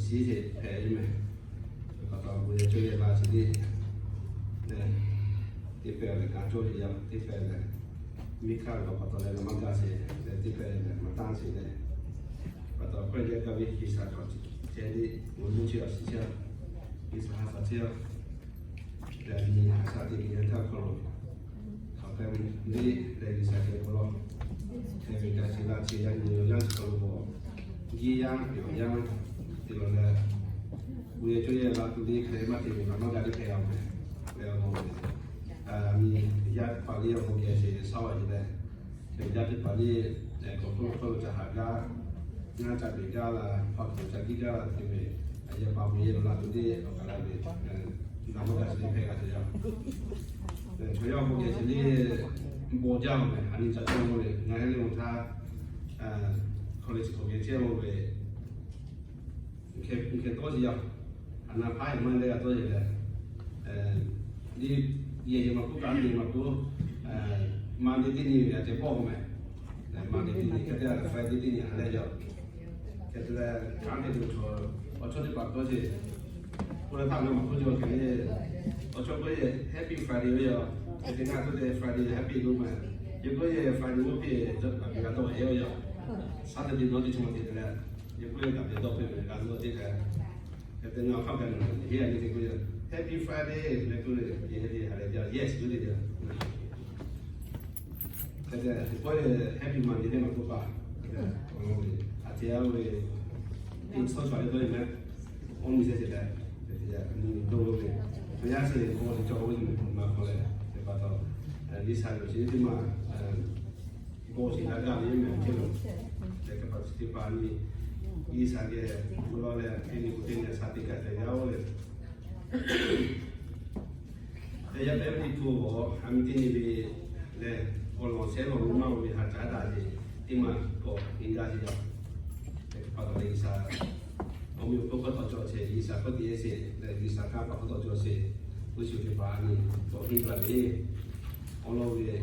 shiˉ sheˍ hpehꞈ ve mehˬ. Pa taw, bon yehˬ cawˇ yehˬ la chi teˇ, teˇ pehˍ lehˬ, ka cawˇ ve yaˇ teˇ pehˍ lehˬ, miˬ hk'aˇ ve pa taw leh, maˇ gaˇ sheˍ leh, teˇ pehˍ lehˬ maˇ tanˇ sheˍ leh, pa taw hkawˇ yehˬ gaˇ ve G'uiˬsha hk'aw ceh le, awˬ nuˇ chi a shiˍ chi a, G'uiˬsha ha shaˍ chi a, leh nyi a shaˍ teˇ geh yaˇ htaˇ hk'aw lo, hk'aˬ hk'e le leh G'uiˬsha geh k'o law, hk'e ve ka chi laˇ chi yaˇ nyi yaˇ chi hk'aw lo k'o, jiˇ yaˇ yawˬ yaˇ te law leh, bon yehˬ cawˇ yehˬ la tuˬ le hk'e maˇ te ve kaꞈ maˇ gaˇ teˇ hk'e a mehˬ. Leh awˬ lawn ve, a, nyi yaˇ teˇ hpaˍ le awˬ bon geh sheˍ shaˉ a ve leh, yaˇ teˇ hpaˍ le, k'awꞈ hk'oˆ lo hk'oˆ lo ca haꞈ gaˇ, ngaˇ ca beˬ gaˇ la, hpaw hk'aw ca jiˇ gaˇ la te ve, a yehˬ pa bon yehˬ lo la tuˬ le awˬ kaˬ la ve, ngaˬ maˇ gaˇ chi teˇ hpehˇ g'a te yaˇ. Chaw yaˇ awˬ bon geh chi le, bon jaˇ mehˬ, a nyi ca cawˇ ve, ngaˬ hui le awˬ htaˇ, college k'awꞈ geh chehˇ lo ve, hk'e tawˇ sheˍ yaˇ, a na hpaˇ yehˬ maˇ leh g'a tawˇ sheˍ leh, le, yehˬ yehˬ maˇ k'oˆ, kaꞈ yehˬ maˇ k'oˆ, Monday teˇ nyi ve a ceh bawˆ k'o mehˬ, Monday teˇ nyi hk'e te leh Friday teˇ nyi a leh yaˇ, hk'e te leh kanˉ te ve chaw, awˬ chawˇ teˇ hpaˍ tawˇ sheˍ, k'oˆ leh htaˇ ngaˬ maˇ k'oˆ jaw hk'e le, awˬ chawˇ k'oˆ yehˬ Happy Friday ve yaˇ, hk'e te ngaˬ k'oˆ te Friday Happy lo mehˬ, yehˬ k'oˆ yehˬ Friday oˇ hk'e g'a tawˇ ve yaˇ, Saturday nawˬ teˇ chaw te te leh, yehˬ k'oˆ yehˬ kaꞈ te dawˇ hpehꞈ ve g'a zuhˆ teˇ hk'e, hk'e te ngaˬ awˬ hk'aˇ gaˬ naˬ heˉ a nyi te k'oˆ yehˬ Happy Friday leh k'oˆ le, yehˬ hk'e te ha lehˬ jaˇ, yes k'oˆ le yaˇ. Hk'e te k'oˆ yehˬ Happy Monday le maˇ k'oˆ paˍ, awˬ lawn ve, a ceh a ve, teˇ chaw chaw le dawˇ ve mehˬ, awˬ miˬ shehˍ ceh leh, hk'e te yaˇ nyi dawˇ ve, yaˇ sheˍ k'o te cawˬ ve maˇ k'oˆ leh, hk'e pa taw, G'uiˬsha ve chi teˇ maˬ bon shiˍ daꞈ gaˇ ve mehˬ ceh lo, hk'e pa taw chi teˇ hpaˍ nyi G'uiˬsha geh bon lawˬ leh, teˇ nyi k'o teˇ nyi shaˍ teꞈ kaꞈ te yaˇ oˇ ve, te yaˇ pehˉ ve teˇ hpu a, a miˬ teˇ nyi ve lehˬ, awˬ lawn shehˉ lawn lo maˇ ve haꞈ caˉ daꞈ ve teˇ maˬ k'awꞈ nyi gaˇ ve yaˇ, hk'e pa taw leh G'uiˬsha awˬ meh awˬ hk'aw hk'aw taw cawˬ sheˍ, G'uiˬsha hk'aw te sheˍ leh G'uiˬsha kanˉ pa hk'aw taw cawˬ sheˍ, k'oˆ sheˍ ve teˇ hpaˍ a nyi k'awꞈ henˇ gaˇ ve, awˬ lawn ve,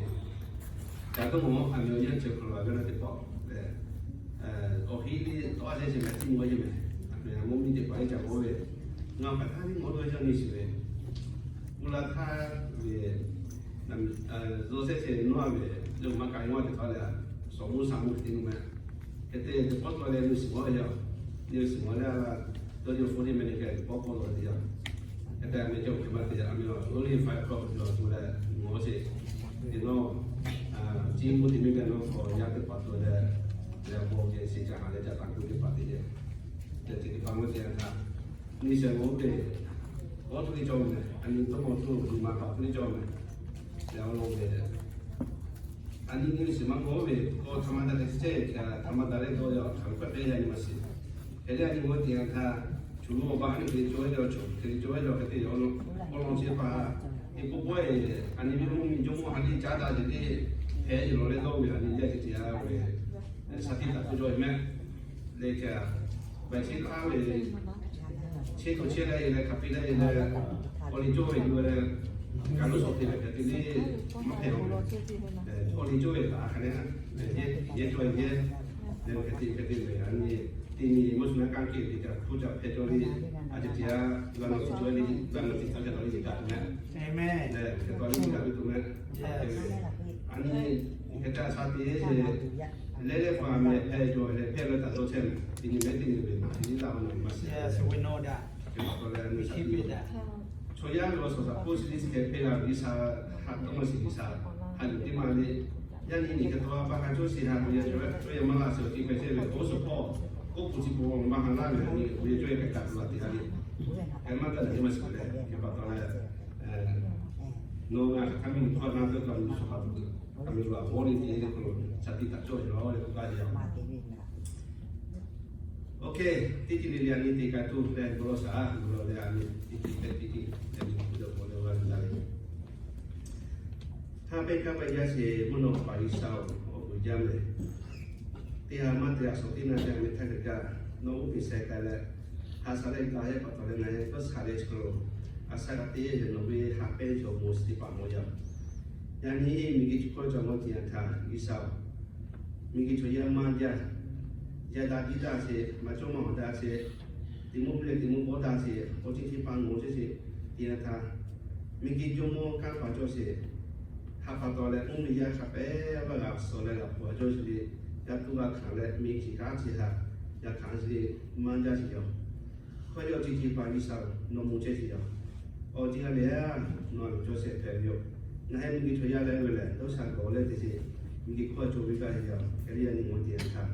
ca dawˇ mawˬ a miˬ awˬ yanˇ ceuˬ hk'aw lo a gaˇ na teˇ hpaˍ lehˬ, awˬ heˆ le tawˇ a shehˍ shehˍ mehˬ tiˉ mawˬ a yeˇ mehˬ, a miˬ mawˇ miˇ teˇ hpaˍ le ca k'oˆ ve, ngaˬ hk'aˬ htaˇ le mawˬ dawˇ jaˇ nyi shiˍ ve, uˇ la htaˇ ve, zuhꞈ shehˍ shehˍ nawˇ a ve, yawˇ maˇ ka yawˇ a teˇ hpaˍ lehˬ, shawˍ mvuhˇ shaˍ mvuhˇ hk'e te nuˇ mehˬ. Hk'e te teˇ pawˆ tawˆ leh nuˇ shiˍ mawˬ ve yaˇ, nuˇ shiˍ mawˬ leh a la, dawˇ jaˇ hpfuhˇ teˇ mehˬ le hk'e teˇ pawˆ kawˆ lawˬ ve yaˇ. Hk'e te a meh cawˬ hk'e maˇ te a meh a, only five o'clock yaw tuˬ leh mawˬ sheˍ. Te nawˇ, ciˇ mvuhˇ te miˇ gaˇ nawˇ k'awꞈ yaˇ teˇ hpaˍ tuˬ leh, leh bon geh sheˍ ca haꞈ leh ca taˍ kuˬ teˇ hpaˍ te yaˇ. Te te teˇ hpaˍ mawˬ te a htaˇ, nyi shehˍ mawˬ ve, kawˇ tuˬ le cawˬ mehˬ, a nyi tawˇ mawˬ tuˬ nyi ma paˍ tuˬ le cawˬ mehˬ. Leh awˬ lawn ve, a nyi nyi shiˍ maˇ mawˬ ve, kawˇ htaꞈ ma daꞈ leh chehˇ, htaꞈ ma daꞈ leh dawˇ yaˇ, hk'aˬ hk'e hpehꞈ yaˇ nyi ma shiˍ. Hk'e te a nyi mawˬ te a htaˇ, chuˬ lo awˬ ba ha nyi hk'e le cawˬ ve yaˇ, chaw hk'e le cawˬ ve yaˇ, hk'e te yaˇ awˬ lawn chi hpaˍ, teˇ pawˆ pawˆ e, a nyi ve mvuhˇ miˬ jawˇ mawˇ ha nyi caˉ daꞈ ce le, hpehꞈ yaˇ lawˬ leh dawˇ ve a nyi yaˇ hk'e te a ve, shaˍ tiꞈ taˍ tuˬ cawˬ ve mehˬ. Leh kaꞈ, baˬ chi htaˇ ve, chehˇ hkawˇ chehˇ leh e leh hk'aˬ piˇ leh e leh, awˬ liˇ cawˇ ve yuˬ leh, kaꞈ lo shawˍ te ve hk'e te le, maˇ hpehꞈ a ve, awˬ liˇ cawˇ ve kaꞈ a hk'aˬ leh, yehˇ cawˇ ve yehˇ, leh hk'e te hk'e te ve a nyi, teˇ nyi mvuhˇ shu naˉ kanˉ kehˬ ve kaꞈ hpu caꞈ hpehꞈ cawˇ le, a ceh ceh a, g'a nawˬ tiꞈ cawˇ le, g'a nawˬ tiꞈ cawˇ ve kaꞈ le, kaꞈ te mehˬ. Leh hk'e te le, kaꞈ ve tuˬ mehˬ. A nyi, hk'e te a shaˍ te le, leh leh hpaˍ mehˬ hpehꞈ cawˬ leh hpehꞈ ve taˍ dawˇ chehˇ mehˬ. Teˇ nyi mehˬ teˇ nyi ve maˇ te le laˇ ve maˇ shiˍ. Chaw yaˇ ve awˬ suhˍ htaꞈ k'oˆ shiˍ le, chi hk'e hpehꞈ la ve G'uiˬsha haꞈ dawˇ maˇ shiˍ G'uiˬsha haꞈ yuˬ teˇ maˇ le. Yaˇ nyi nyi hk'e taw a pa haꞈ cawˇ shiˍ haꞈ ve yaˇ cawˬ ve, cawˇ yaˇ maˇ la shiˍ awˬ ti hpehꞈ chehˇ ve, awˬ suhˍ hpawˇ k'oˆ kuˬ chi peuˬ maˇ haꞈ laˇ ve, a nyi ve cawˇ yaˇ kaꞈ kaꞈ tuˬ la te a le. Hk'e maˇ taˇ leh teˇ maˇ shiˍ leh, hk'e pa taw leh, nawˬ ngaˬ hk'aˬ htaˇ miˬ hkawˇ na tawˇ kaꞈ miˬ suhˍ hpaˍ tuˬ, a miˬ lo a bawˇ le te le k'o, shaˍ tiꞈ taˍ cawˇ ve law leh k'oˆ gaˇ ve yoˬ. Okay, teˇ ceuˬ le le a nyi teˇ kaꞈ tuˬ leh bon lawˬ shaˍ, bon lawˬ leh a nyi teˇ ceuˬ teˇ ceuˬ teˇ ceuˬ leh bon lawˬ ve daꞈ ve. Htaˇ pehˇ kaˇ pehˇ jaˇ sheˍ mvuhˇ naw paˍ G'uiˬsha-oˬ, awˬ bon jaˇ mehˬ. Teˇ ha maˇ te a shawˍ teˇ na te a meh htaˇ kaꞈ kaꞈ, nawˬ uˉ peꞈ sheh k'ai leh, ha sha leh ga hehˉ pa taw leh ngaˬ hui tawˇ sha leh chi hk'e lo, a sha kaꞈ te yehˬ nawˬ ve ha pehˇ cawˬ bon chi teˇ hpaˍ mawˬ yaˇ. Yaꞈ nyi miˬguiˬ chi hk'oˆ cawˬ mawˬ te a htaˇ G'uiˬsha-oˬ, miˬguiˬ chaw yaˇ maˇ jaˇ, yaˇ daꞈ jiˇ daꞈ sheˍ, maˇ cawˇ maˇ awˬ daꞈ sheˍ. teˇ moˇ piˇ leh teˇ moˇ bawˆ daꞈ sheˍ, awˬ ceuˬ teˇ hpaˍ ngawˬ chehˇ sheˍ. Teˇ yanˇ htaˇ, miˬguiˬ jawˇmawˇ kanˇ paˍ cawˬ sheˍ. Haꞈ pa taw leh mvuhˇmiˬ yaˇ hk'a pehˉ vaˇ g'a suh leh g'a hpu a cawˇ sheˍ le. Yaˇ tuˇ g'a hkanˍ leh miˬguiˬ kanˉ chi htaꞈ g'a hkanˍ sheˍ le, maˇ jaˇ sheˍ yaˇ. Hkawˇ yawˇ ceuˬ teˇ hpaˍ G'uiˬsha nawˬ moˍ chehˇ sheˍ yaˇ. Awˬ ceuˬ g'a lehˬ, nawˬ a loˍ cawˇ shehˍ hpehꞈ ve yoˬ. Ngaˬ hui miˬguiˬ chaw yaˇ leh ve lehˬ, dawˇ sha gawˬ leh teˇ ceuˬ miˬguiˬ hkawˇ cawˬ ve gaˇ sheˍ yaˇ. Hk'e le yaˇ nyi ngaˬ hui teˇ yanˇ htaˇ,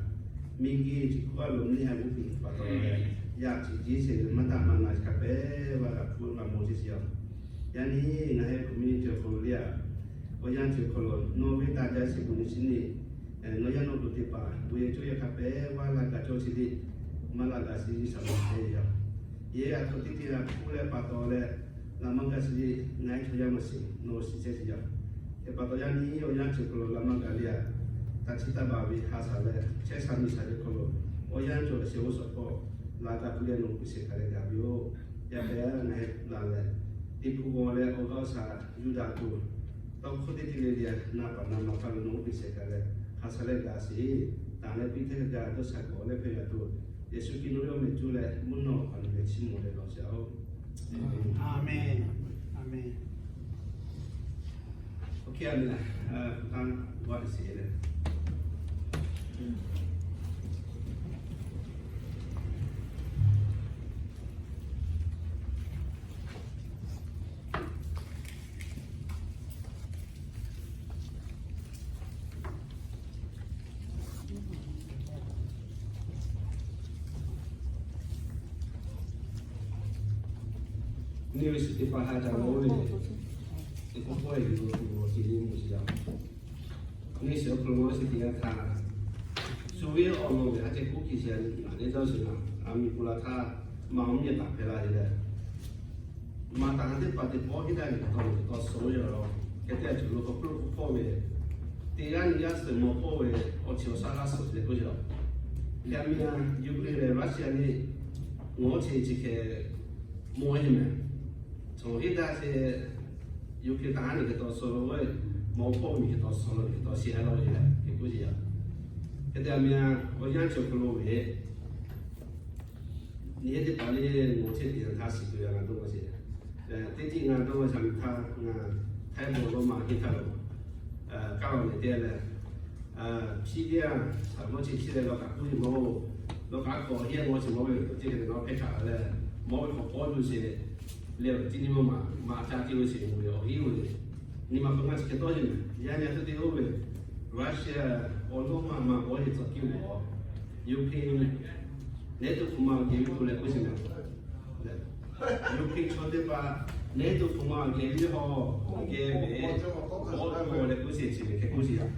miˬguiˬ chi hkawˇ a loˍ neˇ haiˬ g'uˇ piˍ pa taw leh, yaˇ chi jiˇ sheˍ ve maˇ taˆ maˇ na chi hk'a pehˉ vaˇ g'a hpu g'a mawˬ chehˇ sheˍ yaˇ. Yaˇ nyi ngaˬ hui community awˬ hk'aw lo le a, awˬ yanˇ ceuˬ hk'aw lo nawˬ ve taꞈ jaˇ sheˍ k'o nyi chi neˇ, nawˬ yaˇ nawˬ pu teˇ hpaˍ bon yehˬ cawˇ yaˇ hk'a pehˉ vaˇ laˇ g'a cawˇ chi le, maˇ laˇ g'a sheˍ G'uiˬsha maˇ hpehꞈ yaˇ. Yehˬ a htoꞈ teˇ teˇ g'a hpuˇ leh pa taw leh, laꞈ maˇ g'a sheˍ le, ngaˬ hui chaw yaˇ maˇ shiˍ, nawˬ shiˍ chehˇ sheˍ yaˇ. Hk'e pa taw yaˇ nyi awˬ yanˇ ceuˬ hk'aw lo laꞈ maˇ g'a le a, taꞈ chiˇ taˇ baˬ ve ha shaˍ leh chehˇ sha miˬ shaˍ ve hk'aw lo, awˬ yanˇ cawˬ leh shehˍ g'uˇ suhˍ hpawˇ laꞈ g'a hpu leh nawˬ g'uˇ suhˍ hk'a leh gaˬ ve yoˬ. Yaˇ hpehꞈ ngaˬ hui laˬ leh, teˇ hpu g'aw leh awˬ g'aˇ shaˍ yuˇ daꞈ tuˬ, tawˇ hkawˇ teˇ teˇ le le a, na paˍ na ma hk'a lo nawˬ g'uˇ suhˍ hk'a leh ha shaˍ leh gaˬ sheˍ. Taˍ leh piˇ hteˇ g'a dawˇ sha gawˬ leh hpehꞈ g'a tuˬ, Yeˍsuˆ Hkriꞈ nawˬ ve awˬ meh cuˇ leh mvuhˇ naw awˬ hk'aw lo leh chiˇ mvuh leh lawˬ sheˍ a oˬ. Aˍmenˍ. Aˍmenˍ. Oˇ hk'e a le, a, hpu tanˇ g'aˇ teˇ sheˍ leh, neˇ ve shiˍ teˇ hpaˍ ha ca lo ve, teˇ pawˆ pawˆ e ve lo tuˬ lo ce le mvuhˇ shiˍ yaˇ. Neˇ shiˍ awˬ hk'aw lo shiˍ teˇ yanˇ htaˇ, shu ve awˬ lawn ve a ceh k'oˆ hkiˬ sheˍ a, naˬ neˇ dawˇ sheˍ naˬ, a miˬ k'oˍ la htaˇ, maꞈ awˬ miˇ a taˍ hpehꞈ la ve leh, maꞈ taˍ teˇ hpaˍ teˇ pawˆ heˆ daꞈ ve taw, taw suh ve yoˬ. Hk'e te a ceuˬ lo k'awꞈ hpfuhˆ lo k'oˆ hpawˇ ve, teˇ g'aˇ nyi g'aˇ suhˍ mawˬ hpawˇ ve, awˬ chi awˬ shaˉ g'aˇ suhˍ leh k'oˆ ve yoˬ. Hk'e a miˇ a, Ukraine leh Russia le, ngawˬ chi chi hk'e mawˬ ve mehˬ. Chaw heˆ daꞈ sheˍ, Ukraine taˍ haˉ nyi hk'e taw suh lo ve, mawˬ hpawˇ miˬ hk'e taw suh lo ve hk'e taw shiˍ a laˇ ve leh hk'e k'oˆ ve yoˬ. Hk'e te a miˇ a, awˬ yanˇ ceuˬ hk'aw lo ve, nyi heˆ teˇ hpaˍ le, ngawˬ chehˇ teˇ yanˇ htaˇ shiˍ tuˬ yaˇ ngaˬ dawˇ ma sheˍ. Teˇ tiˉ ngaˬ dawˇ ma shaˍ miˬ htaˇ ngaˬ Htaiˇ bon lawˇ ma heˆ htaˇ lo, kaˇ law lehˬ te leh, hpiˇ teˇ yanˇ shaˍ mawˇ chi hpiˇ leh law kaꞈ k'oˆ ve mawˇ, law kaꞈ k'awꞈ heˆ mawˇ chi mawˇ ve teˇ hk'e te nawˬ hpehˇ kaꞈ leh, mawˇ ve hk'awꞈ pawˇ yuˬ sheˍ leh, awˬ teˇ nyi mawˇ maꞈ maꞈ ca te lo sheˍ mawˇ ve awˬ heˆ lo le. Nyi ma hk'aw ngaˬ chi hk'e tawˇ sheˍ mehˬ. Yaˇ nyi a htoꞈ te oˇ ve, Russia awˬ lawˇ ma ma bawˇ yeˬ tcuh kiˇ mawˬ, Ukraine neˇ tuˬ hpu ma geh ve tuˬ leh k'oˆ sheˍ mehˬ. Ukraine chaw teˇ hpaˍ neˇ tuˬ hpu ma geh ve haw, geh ve, bawˇ tuˬ leh k'oˆ sheˍ chi ve hk'e k'oˆ sheˍ yaˇ.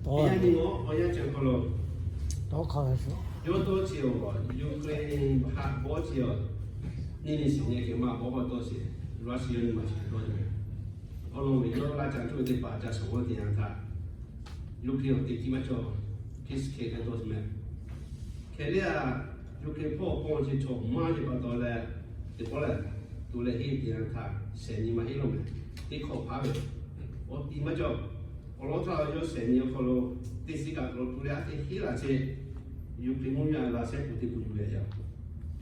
Yaˇ nyi awˬ yanˇ ceuˬ hk'aw lo, yawˇ tawˇ chi awˬ, Ukraine htaꞈ bawˇ chi awˬ, neˇ nyi shiˍ nyi hk'e ma bawˇ hk'aw tawˇ sheˍ, Russia nyi ma chi hk'e tawˇ sheˍ. Awˬ lawn ve yawˇ laˇ ca tuˬ ve teˇ hpaˍ ca shawˍ g'awˇ teˇ yanˇ htaˇ, Ukraine awˬ teˇ tiˉ maˇ cawˬ, peace hk'e hk'e tawˇ sheˍ mehˬ. Hk'e le a, Ukraine hpawˇ awˬ pawˇ chi chaw maˇ ce pa taw leh, teˇ pawˆ lehˬ, tuˬ leh heˆ teˇ yanˇ htaˇ shehˍ nyi ma heˆ law mehˬ. Teˇ hkawꞈ hpaˇ ve, awˬ tiˉ maˇ cawˬ. Awˬ lawn htaˇ yawˇ shehˍ nyi awˬ hk'aw lo, teˇ shiˉ kaꞈ awˬ lawn tuˬ leh a teˇ heˆ laˬ chehˇ, Ukraine mvuhˇ miˬ a laˬ shehˆ kuˬ teˇ kuˬ yuˬ ve yaˇ.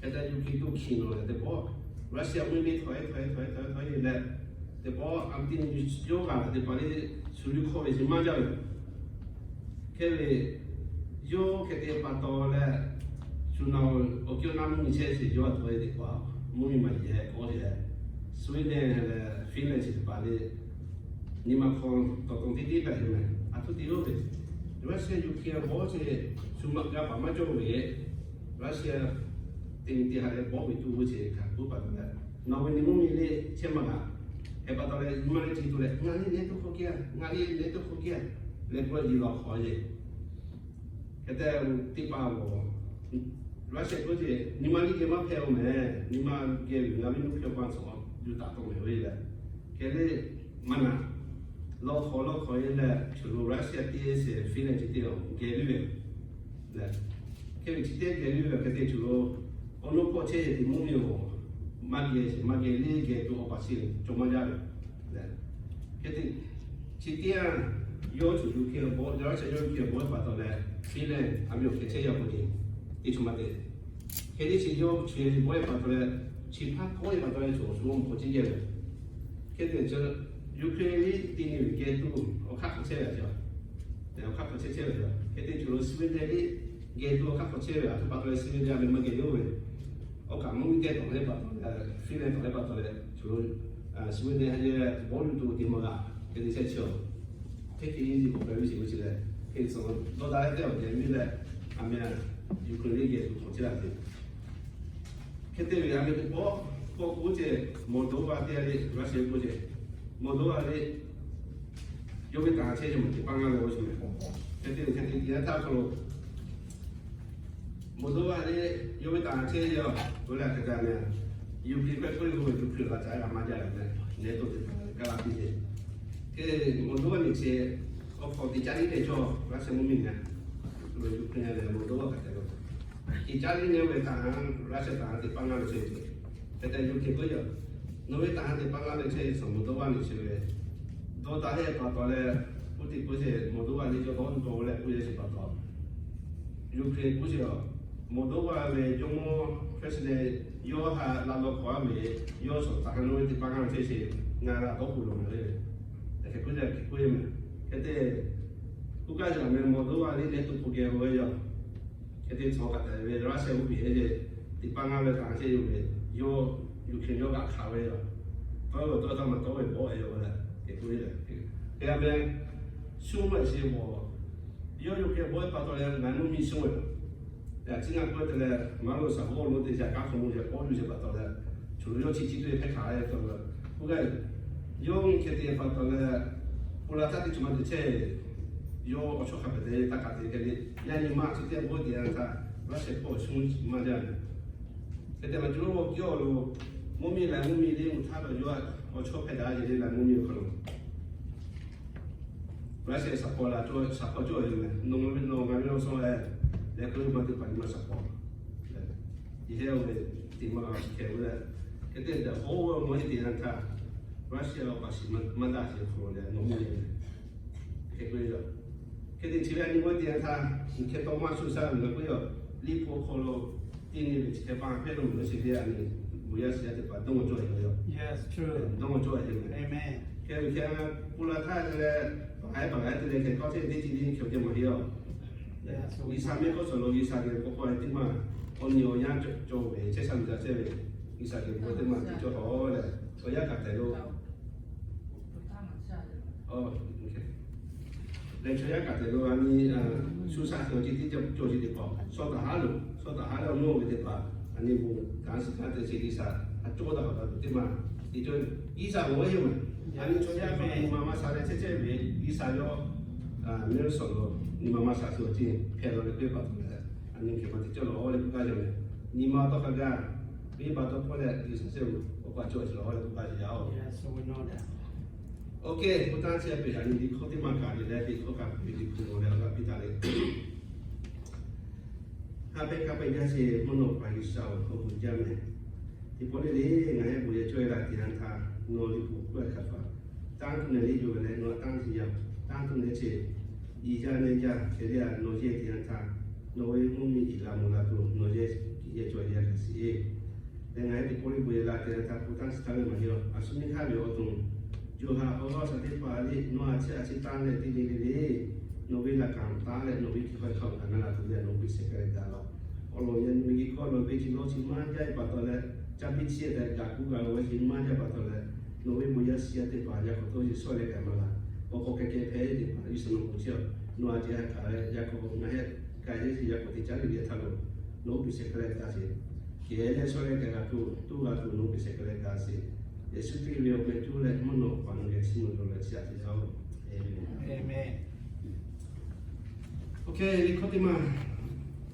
Hk'e te Ukraine tuˬ hkiˬ nawˬ leh teˇ pawˆ, Russia mvuhˇ miˬ htawꞈ e htawꞈ e htawꞈ e htawꞈ e htawꞈ e leh, teˇ pawˆ a miˬ teˇ miˬ yawˇ g'a teˇ hpaˍ le, shu luˬ hkawˇ ve chi maˇ jaˇ ve. Hk'e ve, yawˇ hk'e te pa taw leh, shu na awˬ kiˇ awˬ na mvuhˇ miˬ chehˇ sheˍ yawˇ a htaꞈ e teˇ hpaˍ, mvuhˇ miˬ maˬ yehˬ k'awꞈ leh, Sweden leh Finland chi teˇ hpaˍ le, nyi ma hk'aw tawˍ tawˍ tiˉ tiˉ hpehꞈ ve mehˬ. A htoꞈ te oˇ ve, Russia Ukraine bawˇ chi, shu maꞈ g'a paˍ maˇ cawˬ ve, Russia teˇ nyi teˇ ha leh bawˇ ve tuˬ g'uˇ chi hk'a k'oˆ pa taw leh, nawˬ ve nyi mvuhˇ miˬ le chehˇ maˇ g'a. Hk'e pa taw leh nyi ma le ci tuˬ leh, ngaˬ le neˇ tuˬ hk'oˆ kiˇ a, ngaˬ le neˇ tuˬ hk'oˆ kiˇ a, leh k'oˆ leh yiˬ lawˬ hk'aw yeˬ. Hk'e te teˇ hpaˍ g'awˬ, Russia k'oˆ ce, nyi ma liˇ geh maˇ hpehꞈ-oˬ mehˬ, nyi ma geh ve ngaˬ ve nuˇ hk'e pa tcuh yuˬ taˍ tawˆ mehˬ ve leh. Hk'e le, maˇ na, lawˬ hk'aw lawˬ hk'aw yeˬ leh, chaw lo Russia teˇ sheˍ Finland chi teˇ geh liˇ ve leh, hk'e ve chi teˇ geh liˇ ve hk'e te chaw lo, awˬ naw hpawˇ chehˇ ve teˇ mvuhˇ miˬ awˬ, maˇ geh sheˍ maˇ geh le geh tuˬ awˬ pa chi cawˬ maˇ jaˇ ve leh. Hk'e te, chi teˇ yanˇ, yawˇ chaw Ukraine bawˆ, Russia yawˇ Ukraine bawˆ pa taw leh, Finland a miˬ awˬ hk'e chehˇ yaˇ k'o le, teˇ chaw maˇ te. Hk'e te chi yawˇ chi bawˆ e pa taw leh, chi hpaˇ kawˆ e pa taw leh, chaw shu mawˇ hk'aw chehˇ yehˇ ve. Hk'e te chi Ukraine liꞈ ti nyi ve geh tuˬ awˬ hk'aˇ hk'aw chehˇ ve a, awˬ hk'aˇ hk'aw chehˇ chehˇ ve. Hk'e te chaw lo Sweden liꞈ geh tuˬ awˬ hk'aˇ hk'aw chehˇ ve a, htoꞈ pa taw leh Sweden a ve maˇ geh yawˇ ve. Awˬ kaꞈ mvuhˇ miˬ tehˬ tawˍ leh pa taw leh, Finland tawˍ leh pa taw leh, chaw lo Sweden a yehˇ bawˆ yuˬ tuˬ te maˇ g'a. Hk'e te chehˇ chi a, hk'e hk'e nyi k'awꞈ k'ai ve chi ve chi leh, hk'e tcuh dawˇ daꞈ leh teˇ awˬ geh miˇ leh, a meh Ukraine liꞈ geh tuˬ hk'aw chehˇ la ve. Hk'e te ve a meh teˇ pawˆ k'awꞈ k'oˆ ceh, Moldova teˇ g'aˇ liꞈ Russia k'oˆ ceh, Moldova liꞈ yawˇ ve taˍ chehˇ ve maˬ teˇ paˆ ngaˇ leh g'aw chi meh. Hk'e te ve hk'e te te a htaˇ hk'aw lo Moldova liꞈ yawˇ ve taˍ chehˇ ve a, oˇ leh hk'e te a meh, Ukraine k'oˆ ve k'oˆ ve Ukraine g'a caꞈ g'a maˇ jaˇ ve meh, NATO teˇ hpaˍ g'a la piˇ ve. Hk'e Moldova liꞈ chi awˬ hk'aw teˇ caˉ liꞈ leh cawˬ Russia mvuhˇ miˬ ngaˬ, Ukraine leh Moldova kaꞈ te lo teˇ caˉ liꞈ leh ve taˍ Russia taˍ teˇ paˆ ngaˇ leh chehˇ ve. Hk'e te Ukraine k'oˆ ve, nawˬ ve taˍ teˇ paˆ ngaˇ leh chehˇ ve suhˍ Moldova liꞈ chi ve dawˇ daꞈ leh pa taw leh, Putin k'oˆ ve Moldova liꞈ cawˬ dawˇ dawˇ leh k'oˆ ve chi pa taw, Ukraine k'oˆ ve a, Moldova ve jawˇmawˇ president yawˇ ha la law k'awꞈ a ve, yawˇ suhˍ taˍ ha nawˬ ve teˇ paˆ ngaˇ leh chehˇ chi ngaˬ g'a dawˇ k'oˆ lo meh le. Hk'e k'oˆ ve hk'e k'oˆ ve meh. Hk'e te k'oˆ kaˇ yaꞈ meh Moldova liꞈ leh to k'oˆ geh lo ve yoˬ. Hk'e te chaw kaꞈ taˍ ve Russia mvuhˇ miˬ e leh teˇ paˆ ngaˇ leh taˍ chehˇ yoˬ ve, yawˇ Ukraine yawˇ g'a hkanˍ ve yoˬ. Tawˇ ve tawˇ taˇ maˇ tawˇ ve bawˆ e yoˬ leh, hk'e k'oˆ ve. Hk'e a meh shu maˇ chi mawˬ, yawˇ Ukraine bawˆ e pa taw leh ngaˬ mvuhˇ miˬ shu ve yoˬ. Yaꞈ chi ngaˬ k'oˆ te leh, maˇ lo shaˍ hawˇ lo te yaꞈ kaˉ hk'aw lo yaꞈ k'awˇ yuˬ sheˍ pa taw leh, chaw lo yawˇ chi chi te hpehˇ hkanˍ ve taw leh, k'oˆ gaˇ yawˇ hk'e te pa taw leh, Poland htaˇ teˇ chi maˇ te chehˇ, yawˇ awˬ chawˇ hk'a peu-eˬ te taˇ kaꞈ te hk'e le, yaˇ nyi ma chi teˇ g'aˇ bawˆ te a htaˇ, Russia hpawˇ shu maˇ jaˇ ve. Hk'e te maˇ cawˬ lo, kawˇ lo, mvuhˇ miˬ laiˬ mvuhˇ miˬ liꞈ mvuhˇ htaˇ lo yawˇ awˬ chawˇ hpehˇ daꞈ ve le laiˬ mvuhˇ miˬ awˬ hk'aw lo Russia shaˍ hpawˇ la cawˇ, shaˍ hpawˇ cawˇ ve meh. Nawˬ ve nawˬ ngaˬ ve awˬ suhˍ leh, leh k'oˆ ve maˇ teˇ hpaˍ nyi ma shaˍ hpawˇ. Yehˇ oˇ ve teˇ maˇ g'a hkeh ve leh, hk'e te daꞈ k'oˆ ve maˇ heˆ te a htaˇ, Russia awˬ pa shiˍ maˇ daꞈ sheˍ hk'aw lo leh nawˬ mvuhˇ leh hk'e k'oˆ ve yoˬ. Hk'e te chi ve a nyi maˇ te a htaˇ, hk'e tawˇ maˇ shu shaˉ ve ngaˬ k'oˆ yoˬ. Liꞈ hpu hk'aw lo teˇ nyi ve chi hk'e pa hpehˇ lo mvuhˇ shiˍ te a nyi, bon yaˇ shiˍ yaˇ teˇ hpaˍ dawˇ cawˇ ve yoˬ. Dawˇ cawˇ ve yoˬ. Hk'e ve hk'e Poland htaˇ te leh, paˍ haiˉ paˍ laiˉ te leh hk'e kawˇ chehˇ teˇ chi teˇ hk'e te maˇ heˆ yoˬ. G'uiˬsha mehˆ hk'aw suhˍ lo G'uiˬsha geh k'awꞈ k'awꞈ e teˇ maˇ, awˬ nyi awˬ yanˇ cawˬ ve chehˇ sha miˬ ca chehˇ ve, G'uiˬsha geh k'awꞈ teˇ maˇ te cawˇ hawˉ leh, awˬ yanˇ kaꞈ tehꞈ lo leh chaw yaˇ kaꞈ tehꞈ lo a nyi, shu sha hk'e awˬ ceuˬ teˇ cawˬ cawˬ ceuˬ teˇ hpaˍ, shaw taˍ haˉ lo, shaw taˍ haˉ leh awˬ mawˇ ve teˇ hpaˍ, a nyi bon kanˉ suh kanˉ te chi G'uiˬsha a cawˇ daꞈ kaꞈ tuˬ teˇ maˇ te cawˇ ve. G'uiˬsha mawˬ ve yoˬ meh. A nyi chaw yaˇ kaꞈ nyi ma maˇ sha leh chehˇ chehˇ ve, G'uiˬsha yawˇ mehˆ suhˍ lo nyi ma maˇ sha tuˬ awˬ ceuˬ hpehꞈ la ve teˇ hpaˍ tuˬ leh, a nyi hk'e maˇ te cawˇ lawˬ leh k'oˆ gaˇ ve. Nyi ma tawˇ hk'a gaˇ, venˇbaˆ tawˇ hkawˇ leh G'uiˬsha chehˇ ve awˬ pa cawˇ chi lawˬ leh k'oˆ gaˇ ve yaˇ oˬ. Oˇ hk'e k'oˆ taˇ chehˇ ve a nyi liꞈ hkawˇ teˇ maˇ kaꞈ le leh, liꞈ hkawˇ kaꞈ ve liꞈ hpu lawˬ leh a g'a piˇ taˍ le. Ha pehˇ kaˇ pehˇ jaˇ sheˍ mvuhˇ naw paˍ G'uiˬsha-oˬ, awˬ bon jaˇ meh. Teˇ pawˆ le le ngaˬ hui bon yehˬ cawˇ e la te a htaˇ, nawˬ liꞈ hpu hk'oˆ a hk'aˬ hpaˍ tanˇ tuˬ nehˬ le yoˬ leh nawˬ tanˇ tuˬ yaˇ, tanˇ tuˬ nehˬ chi i jaˇ nehˬ jaˇ hk'e le a nawˬ yehˇ te a htaˇ, nawˬ ve mvuhˇ miˬ iˉ la mvuhˇ la tuˬ nawˬ yehˇ kiˬ yehˇ cawˬ yehˇ hk'aˬ sheˍ. Leh ngaˬ hui teˇ pawˆ le bon yehˬ la te a htaˇ hpu tanˇ chi htaˇ ve maˇ heˆ a, a shu nyi hk'aˇ ve awˬ to yoˬ haꞈ awˬ g'aˇ shaˍ teˇ hpaˍ le nawˬ a ciˉ a ciˉ tanˇ leh teˇ le le le, nawˬ ve laꞈ kaˍ taˉ leh nawˬ ve kiˬ hk'aw hk'aw gaˬ na la tuˬ ve nawˬ G'uiˬsha hk'e leh gaˬ la. Awˬ lawn yaˇ nyi ve kiˬ hkawˇ lo ve chi lawˇ chi maˇ jaˇ ve pa taw leh, caˇ piˇ chi tehꞈ gaˬ kuˇ gaˬ lo ve chi maˇ jaˇ pa taw leh, nawˬ ve bon yaˇ shiˍ yaˇ teˇ hpaˍ yaˇ hk'aw tawˇ yeˬ shawˉ leh gaˬ maˇ la. Awˬ hk'aw k'ai k'ai hpehꞈ ve teˇ hpaˍ G'uiˬsha nawˬ k'o chi a, nawˬ a ciˉ ha kaꞈ leh yaˇ hk'aw ngaˬ heh k'ai heˆ sheˍ yaˇ hk'aw teˇ caˉ le ve htaˇ lo, nawˬ G'uiˬsha hk'e leh gaˬ sheˍ. Kehˬ leh shawˉ leh gaˬ g'a tuˬ, toˇ g'a tuˬ nawˬ G'uiˬsha hk'e leh gaˬ sheˍ. Yeˍsuˆ Hkriꞈ ve awˬ meh coˇ leh mvuhˇ naw paˍ nawˬ geh chiˇ mvuh dawˬ leh chiˇ aꞈ te yaˇ oˬ. Amen. Amen. Okay, liꞈ hkawˇ teˇ maˇ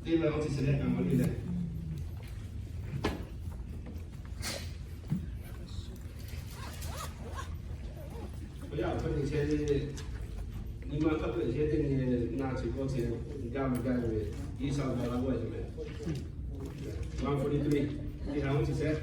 te leh awˬ chi shiˍ leh kaꞈ maˇ le leh, awˬ yanˇ awˬ hk'aˇ te chehˇ le, nyi ma hk'a peu-eˬ chehˇ teˇ nyi na chi kawˇ chi gaˇ maˇ gaˇ ve, G'uiˬsha gaˬ la g'awˇ a chi meh. One forty-three, nyi ha oˇ chi sehˉ.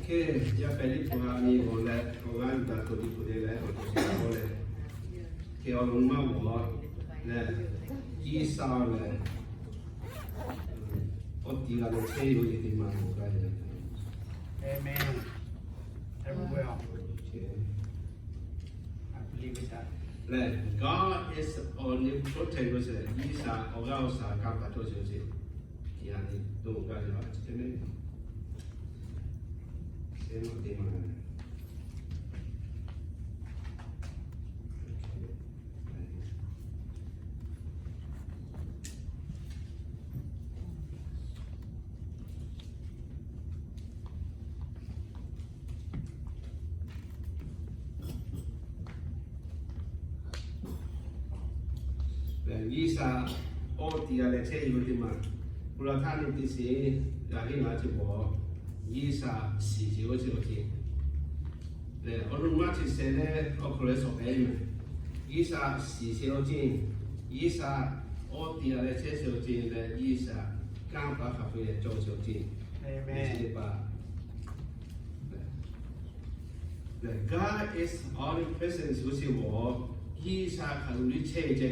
Hk'e yaˇ hpehꞈ liˇ hpu ha nyi g'awˬ leh, awˬ g'aˇ yuˬ daꞈ tuˬ liˇ hpu te leh awˬ to chi g'a k'oˆ leh, hk'e awˬ loꞈ maˇ g'awˬ leh, G'uiˬsha lehˬ awˬ tiˍ g'a lo chehˇ yoˬ ce teˇ maˬ k'oˆ gaˇ ve. Amen. Everywhere. Lehˬ, God is omnipotent k'oˆ ve, G'uiˬsha awˬ g'aˇ awˬ shaˍ kanˇ paˍ cawˇ ce ce. Yaꞈ nyi to gaˇ ve a ce teˇ maˬ. Lehˬ, G'uiˬsha awˬ tiˍ g'a leh chehˇ ve teˇ maˬ, Hpu laˬ htaˇ nyi teˇ shiˍ g'a henˇ la ce paw, G'uiˬsha shiˍ ce oˇ ce awˬ ce. Lehˬ, awˬ nuˇ maˇ chi shehˍ leh awˬ hk'aw lo shawˍ pehˍ ve maˬ. G'uiˬsha shiˍ ce awˬ ce, G'uiˬsha awˬ tiˍ g'a leh chehˇ ce awˬ ce leh G'uiˬsha kanˇ paˍ hk'a peu-eˬ cawˬ ce awˬ ce. Amen. Lehˬ, God is omnipresent oˇ ce paw, G'uiˬsha hk'aˬ lo liˇ chehˇ ve ce.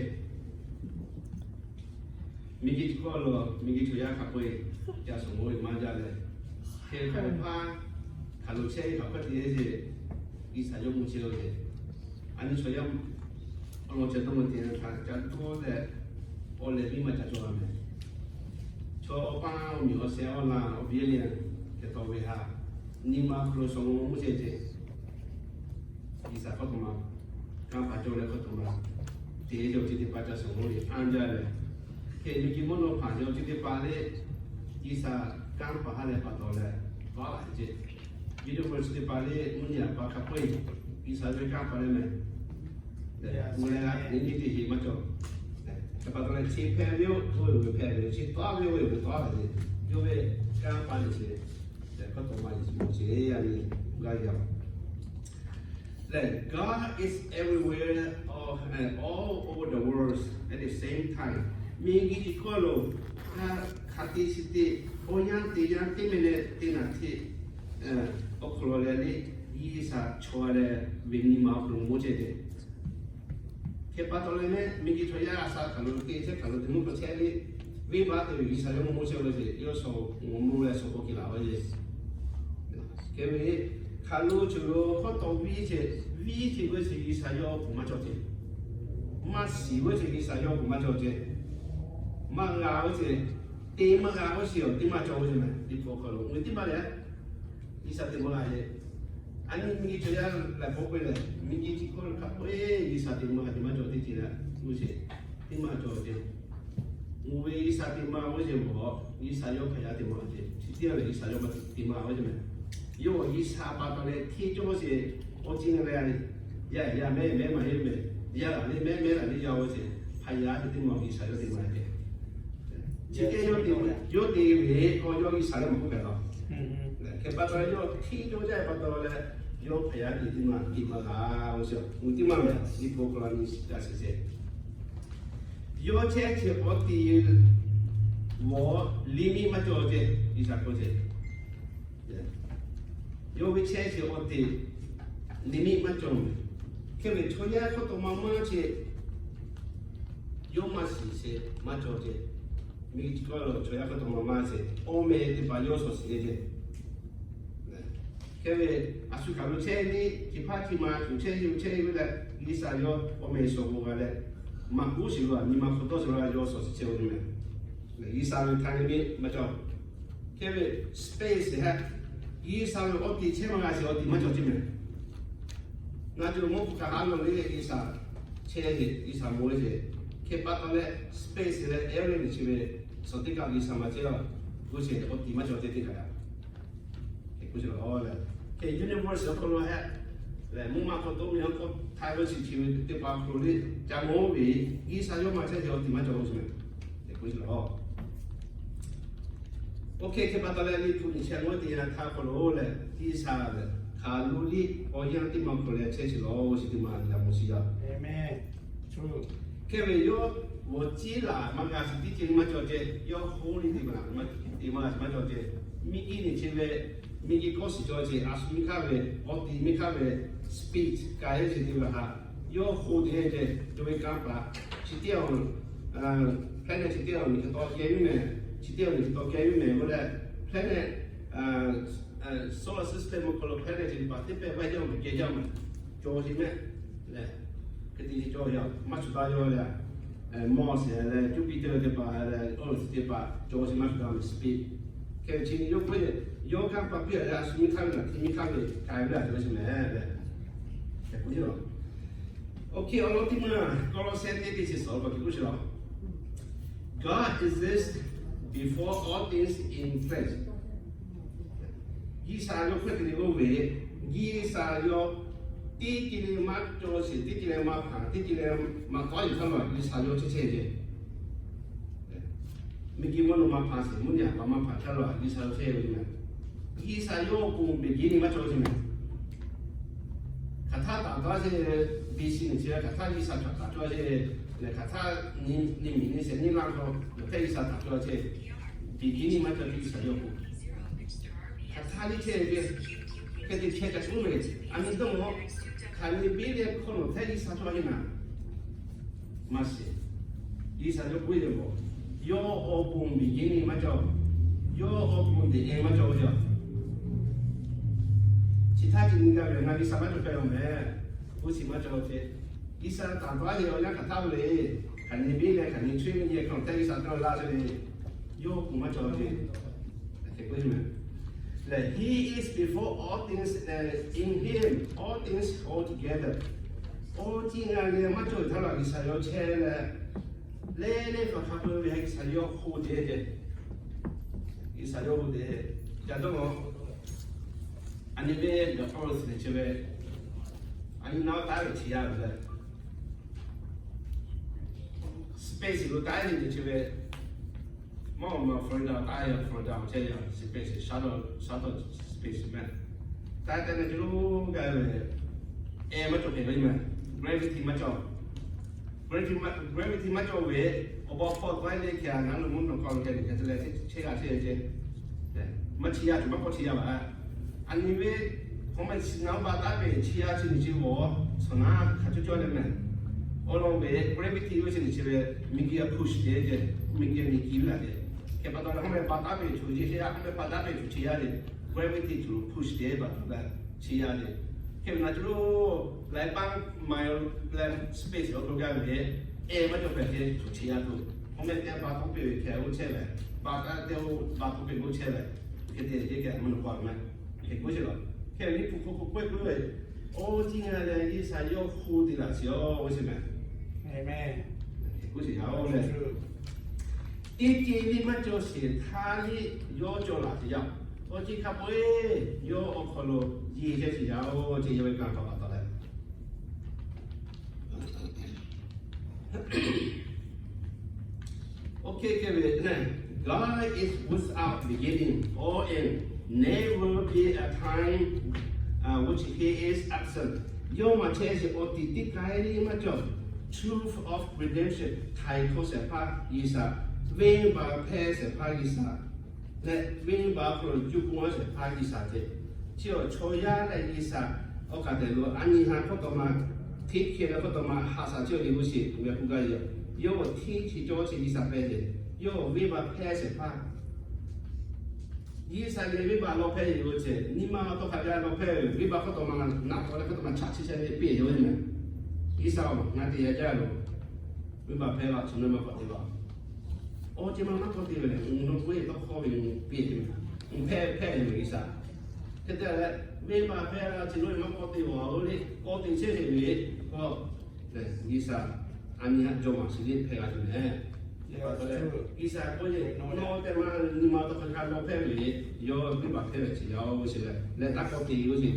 Miˬguiˬ hk'oˆ lo miˬguiˬ chaw yaˇ hk'a peu-eˬ ca shuˍ mawˇ ve maˇ jaˇ leh, hk'e hk'aˬ hk'e hpaˇ hk'aˬ lo chehˇ ve hk'aˬ hk'e te ve ce, G'uiˬsha yawˇ mawˇ chehˇ ve ce. A nyi chaw yaˇ awˬ lawn ceh dawˇ mawˇ te htaꞈ ca dawˇ leh, awˬ lehˬ miˇ ma ca cawˬ la mehˍ. Chaw awˬ paˇ awˬ miˬ awˬ sheh awˬ laˇ awˬ billion hk'e taw ve htaꞈ, nyi ma hk'aw lo shuˍ mawˇ mawˇ chehˇ ce. G'uiˬsha hk'aw htoꞈ ma, kanˇ paˍ cawˬ leh hk'aw htoꞈ ma, te ve awˬ ceuˬ teˇ hpaˍ ca shuˍ mawˇ ve anˇ jaˇ leh, hk'e miˬguiˬ mvuhˇ naw hpanˍ ve awˬ ceuˬ teˇ hpaˍ lehˬ, G'uiˬsha kanˇ paˍ ha leh pa taw leh, paˍ laꞈ ce. universe teˇ hpaˍ le mvuhˇ nyi a pa hk'a peu-eˬ G'uiˬsha ve kanˇ paˍ leh mehˍ. Mvuhˇ leh a nyi nyi teˇ heˍ maˇ cawˬ. Chi pa taw leh chi hpehꞈ ve-oˬ, oˇ ve hpehꞈ ve, chi taˍ ve oˇ ve taˍ ve, yawˇ ve kanˇ paˍ leh chi, hk'aw taw ma Yeˍsuˆ chi a ve g'a yaꞈ leh, God is everywhere, all, and all over the world at the same time. Miˬguiˬ chi hkawˇ lo hk'a, hk'aˬ te chi te, awˬ yanˇ te yanˇ teˇ meh leh teˇ naˬ hteˇ, awˬ hk'aw lo leh le, G'uiˬsha chaw leh ve nyi ma awˬ hk'aw lo mawˇ chehˇ ve. Hk'e pa taw leh mehˆ, miˬguiˬ chaw yaˇ a sha hk'aˬ lo te chehˇ hk'aˬ lo te mvuhˇ hk'aw chehˇ le, venˇbaˆ te ve G'uiˬsha yawˇ mawˇ mawˇ chehˇ ve ce, yawˇ shaw mawˇ mawˇ leh shaw k'oˆ ke laˬ ve ce. Hk'e ve, hk'aˬ lo cawˬ lo hk'aw taw viˇ ce, viˇ ce ve ce G'uiˬsha yawˇ kuˬ maˇ cawˬ ce. Maˇ shiˍ ve ce G'uiˬsha yawˇ kuˬ maˇ cawˬ ce. Maˇ g'a ve ce, te maˇ g'a ve ce awˬ teˇ maˇ cawˬ ve ce mehˍ. Liꞈ hpu hk'aw lo ve teˇ maˇ leh, G'uiˬsha te maˇ g'a ce. A nyi miˬguiˬ chaw yaˇ leh k'oˆ ve lehˬ, miˬguiˬ chi hkawˇ lo hk'a peu-eˬ G'uiˬsha te maˇ g'a te maˇ cawˬ teˇ ceuˬ leh, oˇ ce, teˇ maˇ cawˬ ce. Oˇ ve G'uiˬsha te maˇ ve ce mawˬ, G'uiˬsha yawˇ hpaˍ yaˇ te maˇ ce. Chi teˇ g'aˇ lehˬ G'uiˬsha yawˇ maˇ te maˇ ve ce mehˍ. Yawˇ G'uiˬsha pa taw leh hteˇ cawˇ ce, awˬ ceuˬ leh, yaˇ yaˇ mehˉ mehˉ maˇ heˆ mehˍ. Yaˇ laˬ le mehˉ mehˉ laˬ le yaˇ ve ce, hpaˍ yaˇ te teˇ maˇ G'uiˬsha yawˇ te maˇ ce. Chi teˇ yawˇ te, yawˇ te ve k'o yawˇ G'uiˬsha leh maˇ k'oˆ hpehꞈ la. Hk'e pa taw leh yawˇ hteˇ cawˇ jaˇ pa taw leh, yawˇ hpaˍ yaˇ te teˇ maˇ te maˇ g'a ve ce. Oˇ teˇ maˇ mehˍ, liꞈ hpu hk'aw lo nyi g'a shiˍ ce. Yawˇ chehˇ ce awˬ te awˬ limit maˇ cawˬ ce, G'uiˬsha k'oˆ ce. Yawˇ ve chehˇ ce awˬ te limit maˇ cawˬ. Hk'e ve chaw yaˇ hk'aw taw maˇ maˇ ce, yawˇ maˇ shiˍ ce, maˇ cawˬ ce. Miˬguiˬ chi hkawˇ lo chaw yaˇ hk'aw taw maˇ maˇ ce, awˬ meh teˇ hpaˍ yawˇ shawˍ shiˍ le ce. Hk'e ve, a shu hk'aˬ lo chehˇ ve, chi hpaˇ chi ma shu chehˇ ve chehˇ ve leh, G'uiˬsha yawˇ awˬ meh shawˍ k'o g'a leh, maˇ k'oˆ shiˍ lo a nyi ma hk'aw tawˇ shiˍ lo a yawˇ shawˍ shiˍ chehˇ ve le mehˍ. G'uiˬsha ve htaˇ le ve maˇ cawˬ. Hk'e ve space hehꞈ, G'uiˬsha ve awˬ te chehˇ maˇ g'a shiˍ awˬ te maˇ cawˬ ce mehˍ. Ngaˬ cawˬ mawˇ hpu hk'aˬ ha lo le G'uiˬsha chehˇ ve, G'uiˬsha mawˬ ve ce. Hk'e pa taw leh space leh area ve chi ve, suhˍ teˇ kaˆ G'uiˬsha maˇ chehˇ a, k'oˆ ce awˬ te maˇ cawˬ ce teˇ kaꞈ yaꞈ. Hk'e k'oˆ ce lawˬ leh, hk'e universe awˬ hk'aw lo hehꞈ lehˬ, mvuhˇ ma hk'aw to ve awˬ hk'aw htaiˍ ve chi chi ve teˇ hpaˍ hk'aw lo le ca mawˇ ve, G'uiˬsha yawˇ maˇ chehˇ ve awˬ te maˇ cawˬ k'oˆ ce mehˍ. Hk'e k'oˆ ce lawˬ. Oˇ hk'e hk'e pa taw leh liꞈ hpu nyi chehˇ mawˇ teˇ yanˇ htaˇ hk'aw lo lehˬ, G'uiˬsha lehˬ hk'aˬ lo liˇ awˬ yanˇ teˇ maˇ hk'aw leh chehˇ shiˍ lawˬ ve chi teˇ maˇ yaꞈ mawˬ shiˍ yaˇ. Hk'e ve yawˇ awˬ ciˉ laꞈ maˇ g'a shiˍ teˇ ceuˬ maˇ cawˬ ce, yawˇ holy teˇ maˇ, teˇ maˇ maˇ cawˬ ce. Miˬguiˬ nyi chi ve, miˬguiˬ kawˇ shiˍ cawˬ ce, a shu miˇ hk'aˇ ve, awˬ te miˇ hk'aˇ ve, speech k'ai ce teˇ g'aˇ htaꞈ yawˇ holy te ce, yawˇ ve kanˇ paˍ chi teˇ awˬ, planet chi teˇ awˬ nyi hk'e taw kehˬ ve mehˍ, chi teˇ awˬ nyi hk'e taw kehˬ ve mehˍ k'oˆ leh, planet, solar system hk'aw lo planet chi teˇ hpaˍ teˇ pehˇ vaˇ jaˇ mehˍ, kehˬ jaˇ mehˍ, cawˬ ce mehˍ lehˬ. Hk'e te cawˬ yaˇ maˇ shuˍ taˇ yawˇ leh, Mars leh Jupiter teˇ hpaˍ leh Earth teˇ hpaˍ cawˬ ce maˇ shuˍ taˇ mehˍ, space. Hk'e chi nyi yawˇ k'oˆ ve, yawˇ kanˇ paˍ piˇ a leh a shu miˇ hk'aˇ ve laꞈ hteˇ miˇ hk'aˇ ve k'ai ve a te ve chi mehˍ lehˬ. Hk'e k'oˆ ce lawˬ. Oˇ hk'e awˬ lawn teˇ maˇ Kawˇlawˇsehˇ teˇ teˇ chi suhˍ awˬ hk'aw hk'e k'oˆ ce lawˬ. God exists before all things in place. G'uiˬsha yawˇ hk'e te leh oˇ ve, G'uiˬsha yawˇ teˇ ceuˬ leh maˇ cawˬ sheˍ, teˇ ceuˬ leh maˇ hpanˍ, teˇ ceuˬ leh maˇ tawˉ ve htaˇ lo G'uiˬsha yawˇ chehˇ chehˇ ve. Miˬguiˬ mvuhˇ naw ma hpanˍ sheˍ, mvuhˇ nyi a pa maˇ hpanˍ htaˇ lo G'uiˬsha yawˇ chehˇ ve yoˬ. G'uiˬsha yawˇ awˬ pon beginning maˇ cawˬ ve mehˍ. Hk'aˬ htaˇ taˍ taˍ sheˍ, B C nyi chi hk'aˬ htaˇ G'uiˬsha htaꞈ taˍ cawˇ sheˍ, lehˬ hk'aˬ htaˇ nyi, nyi miˬ nyi shehˍ nyi laˇ hk'aw nawˬ htaˇ G'uiˬsha taˍ cawˇ sheˍ, beginning maˇ cawˬ ve G'uiˬsha yawˇ pon. Hk'aˬ htaˇ liˇ chehˇ ve, hk'e te chehˇ ca k'oˆ ve, a nyi dawˇ maw, hk'aˬ nyi biˇ leh hk'aw nawˬ htaˇ G'uiˬsha cawˇ sheˍ naˍ. Maˇ shiˍ. G'uiˬsha yawˇ k'oˆ ve lehˬ, yawˇ awˬ pon beginning maˇ cawˬ, yawˇ awˬ pon the end maˇ cawˬ ve yoˬ. Chi htaˇ chi nyi gaˇ ve ngaˬ G'uiˬsha maˇ cawˬ hpehꞈ ve mehˍ. Oˇ shiˍ maˇ cawˬ ve ce. G'uiˬsha taˍ taˍ ve awˬ yanˇ hk'aˬ htaˇ ve le. Hk'aˬ nyi biˇ leh hk'aˬ nyi chaweh ve nyi hk'aw nawˬ htaˇ G'uiˬsha cawˇ laˇ ve le. Yawˇ awˬ pon maˇ cawˬ ve ce. Lehˬ, He is before all things, and in Him all things hold together. Awˬ ceuˬ ngaˬ leh maˇ cawˬ ve htaˇ lo G'uiˬsha yawˇ chehˇ leh, leh leh hk'aˬ hk'aˬ peu ve G'uiˬsha yawˇ hold te ce. G'uiˬsha yawˇ hold te. Ca dawˇ maw. A nyi ve the earth lehˬ chi ve, a nyi naw taˉ ve chi yaˇ ve lehˬ, space lo taˉ ve lehˬ chi ve, maˇ awˬ ma Florida taˉ ve, Florida chehˇ ve space, shuttle, shuttle space meh. Taˉ te leh chi lo gaˇ ve, air maˇ cawˬ hk'e ve meh, gravity maˇ cawˬ. Gravity maˇ, gravity maˇ cawˬ ve, awˬ ba hpawˇ k'ai leh hk'e a ngaˬ hui mvuhˇ naw hk'aw lo hk'e leh hk'e te leh chehˇ g'a chehˇ ve ceh. Maˇ chi yaˇ tuˬ maˇ k'awꞈ chi yaˇ baˬ. A nyi ve, hk'aˬ ma chi ngaˬ hui ba taˉ ve chi yaˇ chi nyi chi g'awˬ, shawˍ naˉ hk'a cawˇ cawˇ leh meh. Awˬ lawn ve gravity oˇ chi nyi chi ve, miˬguiˬ a push te ceh, miˬguiˬ a miˬguiˬ ve laˬ ve. Hk'e pa taw leh hk'aˬ ma ba taˉ ve tuˬ chi yaˇ, hk'aˬ ma ba taˉ ve tuˬ chi yaˇ le, gravity tuˬ push te baˬ tuˬ leh chi yaˇ le. Hk'e ve naˬ chi lo, laiˉ paˆ mile leh space awˬ hk'aw lo gaˇ ve, air maˇ cawˬ hpehꞈ ve tuˬ chi yaˇ tuˬ, hk'aˬ ma te ba taˉ ve hk'e oˇ chehˇ ve, ba taˉ te oˇ ba taˉ ve oˇ chehˇ ve, hk'e te ceh kaꞈ mvuhˇ naw hk'aw lo meh. Hk'e k'oˆ sheˍ laˬ. Hk'e ve liꞈ hpu hk'aw k'oˆ k'oˆ ve, awˬ ceuˬ ngaˬ lehˬ G'uiˬsha yawˇ hk'oˆ te laˬ sheˍ-oˬ ve sheˍ meh. Hk'e k'oˆ sheˍ yaˇ-oˬ leh, teˇ ceuˬ le maˇ cawˬ sheˍ htaˇ liˇ yawˇ cawˬ laˬ sheˍ yaˇ. Awˬ ceuˬ hk'a peu-eˬ yawˇ awˬ hk'aw lo yeˬ chehˇ sheˍ yaˇ-oˬ, ceh yawˇ ve kanˇ paˆ pa taw leh, OK, hk'e ve, God is without beginning or end. Never be a time, uh, which he is absent. Yawˇ maˇ chehˇ sheˍ, awˬ tiꞈ teˇ k'ai le maˇ cawˬ. Truth of redemption, htaiˍ hkawˇ shehˍ hpaˇ G'uiˬsha, venˇ baˬ hpehˇ shehˍ hpaˇ G'uiˬsha leh venˇ baˬ hk'aw lo juˇ k'oˆ maˇ shehˍ hpaˇ G'uiˬsha ceh. Chi awˬ chaw yaˇ leh G'uiˬsha awˬ kaꞈ tehꞈ lo a nyi ha hkawˇ taw ma, hteˇ hkeh leh hkawˇ taw ma, haꞈ shaˍ chi awˬ liꞈ lo sheˍ, uˬ ve k'oˆ gaˇ ve yoˬ. Yawˇ awˬ hteˇ chi cawˇ chi G'uiˬsha hpehˇ sheˍ. Yawˇ venˇ baˬ hpehˇ shehˍ hpaˇ G'uiˬsha lehˬ venˇ baˬ law hpehˇ ve yoˬ ceh, nyi ma tawˇ hk'a gaˇ law hpehˇ ve, venˇ baˬ hkawˇ taw ma naˆ tawˍ leh hkawˇ taw ma chaꞈ chi chehˇ ve piˇ yoˬ ve meh. G'uiˬsha-oˬ, ngaˬ te yaˇ jaˇ loˬ. Venˇ baˬ hpehˇ la chi nawˬ maˇ k'awꞈ te laˬ. Awˬ ceuˬ ma maˇ k'awꞈ te ve lehˬ, uˬ nawˬ k'oˆ ve tawˇ hkawˇ ve uˬ piˇ ve, uˬ hpehˇ hpehˇ ve G'uiˬsha. Hk'e te leh, venˇ baˬ hpehˇ la chi nawˬ maˇ k'awꞈ te ve a lo le, k'awꞈ te chehˇ ve k'o, G'uiˬsha a nyi haꞈ jawˇ maˬ chi le hpehˇ g'a tuˬ meh. G'uiˬsha k'oˆ ve, nawˬ tehꞈ ma nyi ma tawˇ hk'a gaˇ law hpehˇ ve, yawˇ venˇ baˬ hpehˇ ve chi yaˇ-oˬ ve sheˍ leh, leh taˇ k'awꞈ te ve sheˍ.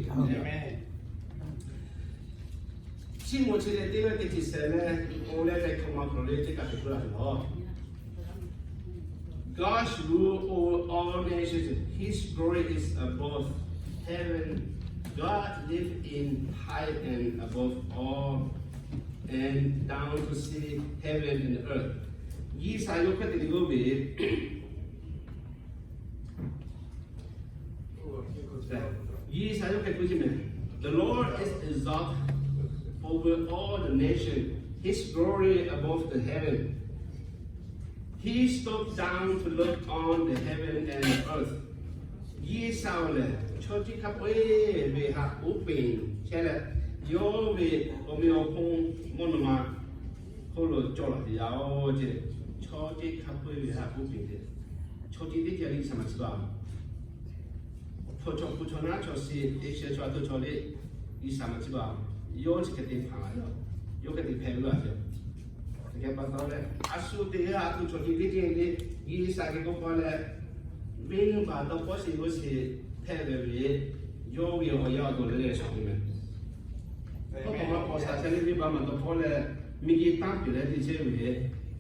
Chi mawˬ chi lehˬ teˇ g'aˇ teˇ chi shehˍ leh, oˇ leh leh hk'aˬ ma hk'aˬ le teˇ kaꞈ te k'oˆ laˇ ve lawˬ. God rule over all nations. His glory is above heaven. God live in high and above all and down to see heaven and earth. G'uiˬsha yawˇ hk'e te ve k'oˆ ve, G'uiˬsha yawˇ hk'e k'oˆ ve meh, The Lord is exalted over all the nation, his glory above the heaven. He stooped down to look on the heaven and the earth. G'uiˬsha-oˬ lehˬ, chaw teˇ hk'a peu-eˬ ve haꞈ uˉ peunˍ chehˇ leh, yawˇ ve awˬ meꞈ awˬ hponˇ mvuhˇ naw ma hk'oˆ lo cawˬ laˬ te yaˇ-oˬ ceh, chaw teˇ hk'a peu-eˬ ve haꞈ uˉ peunˍ te. Chaw teˇ teˇ ceh le G'uiˬsha maˇ chi baˬ. Hpu chaw hpu chaw naˉ chaw shi, Asia chaw a to chaw le, G'uiˬsha maˇ chi baˬ. Yawˇ chi hk'e te hpanˍ la yaˇ, yawˇ hk'e te hpehꞈ ve laˇ ceh. Hk'e pa taw leh, a shu te g'a a to chaw teˇ teˇ ceh le, G'uiˬsha geh k'oˆ k'oˆ leh, venˇ baˬ dawˇ hpawˇ sheˍ g'oˇ sheˍ hpehˇ ve ve, yawˇ ve awˬ yanˇ awˬ to leh leh shawˍ ve meh. Hk'aw hk'aw ma k'awꞈ shaˍ chehˇ le, venˇ baˬ maˇ dawˇ hpawˇ leh, miˬguiˬ tanˇ tuˬ leh te chehˇ ve,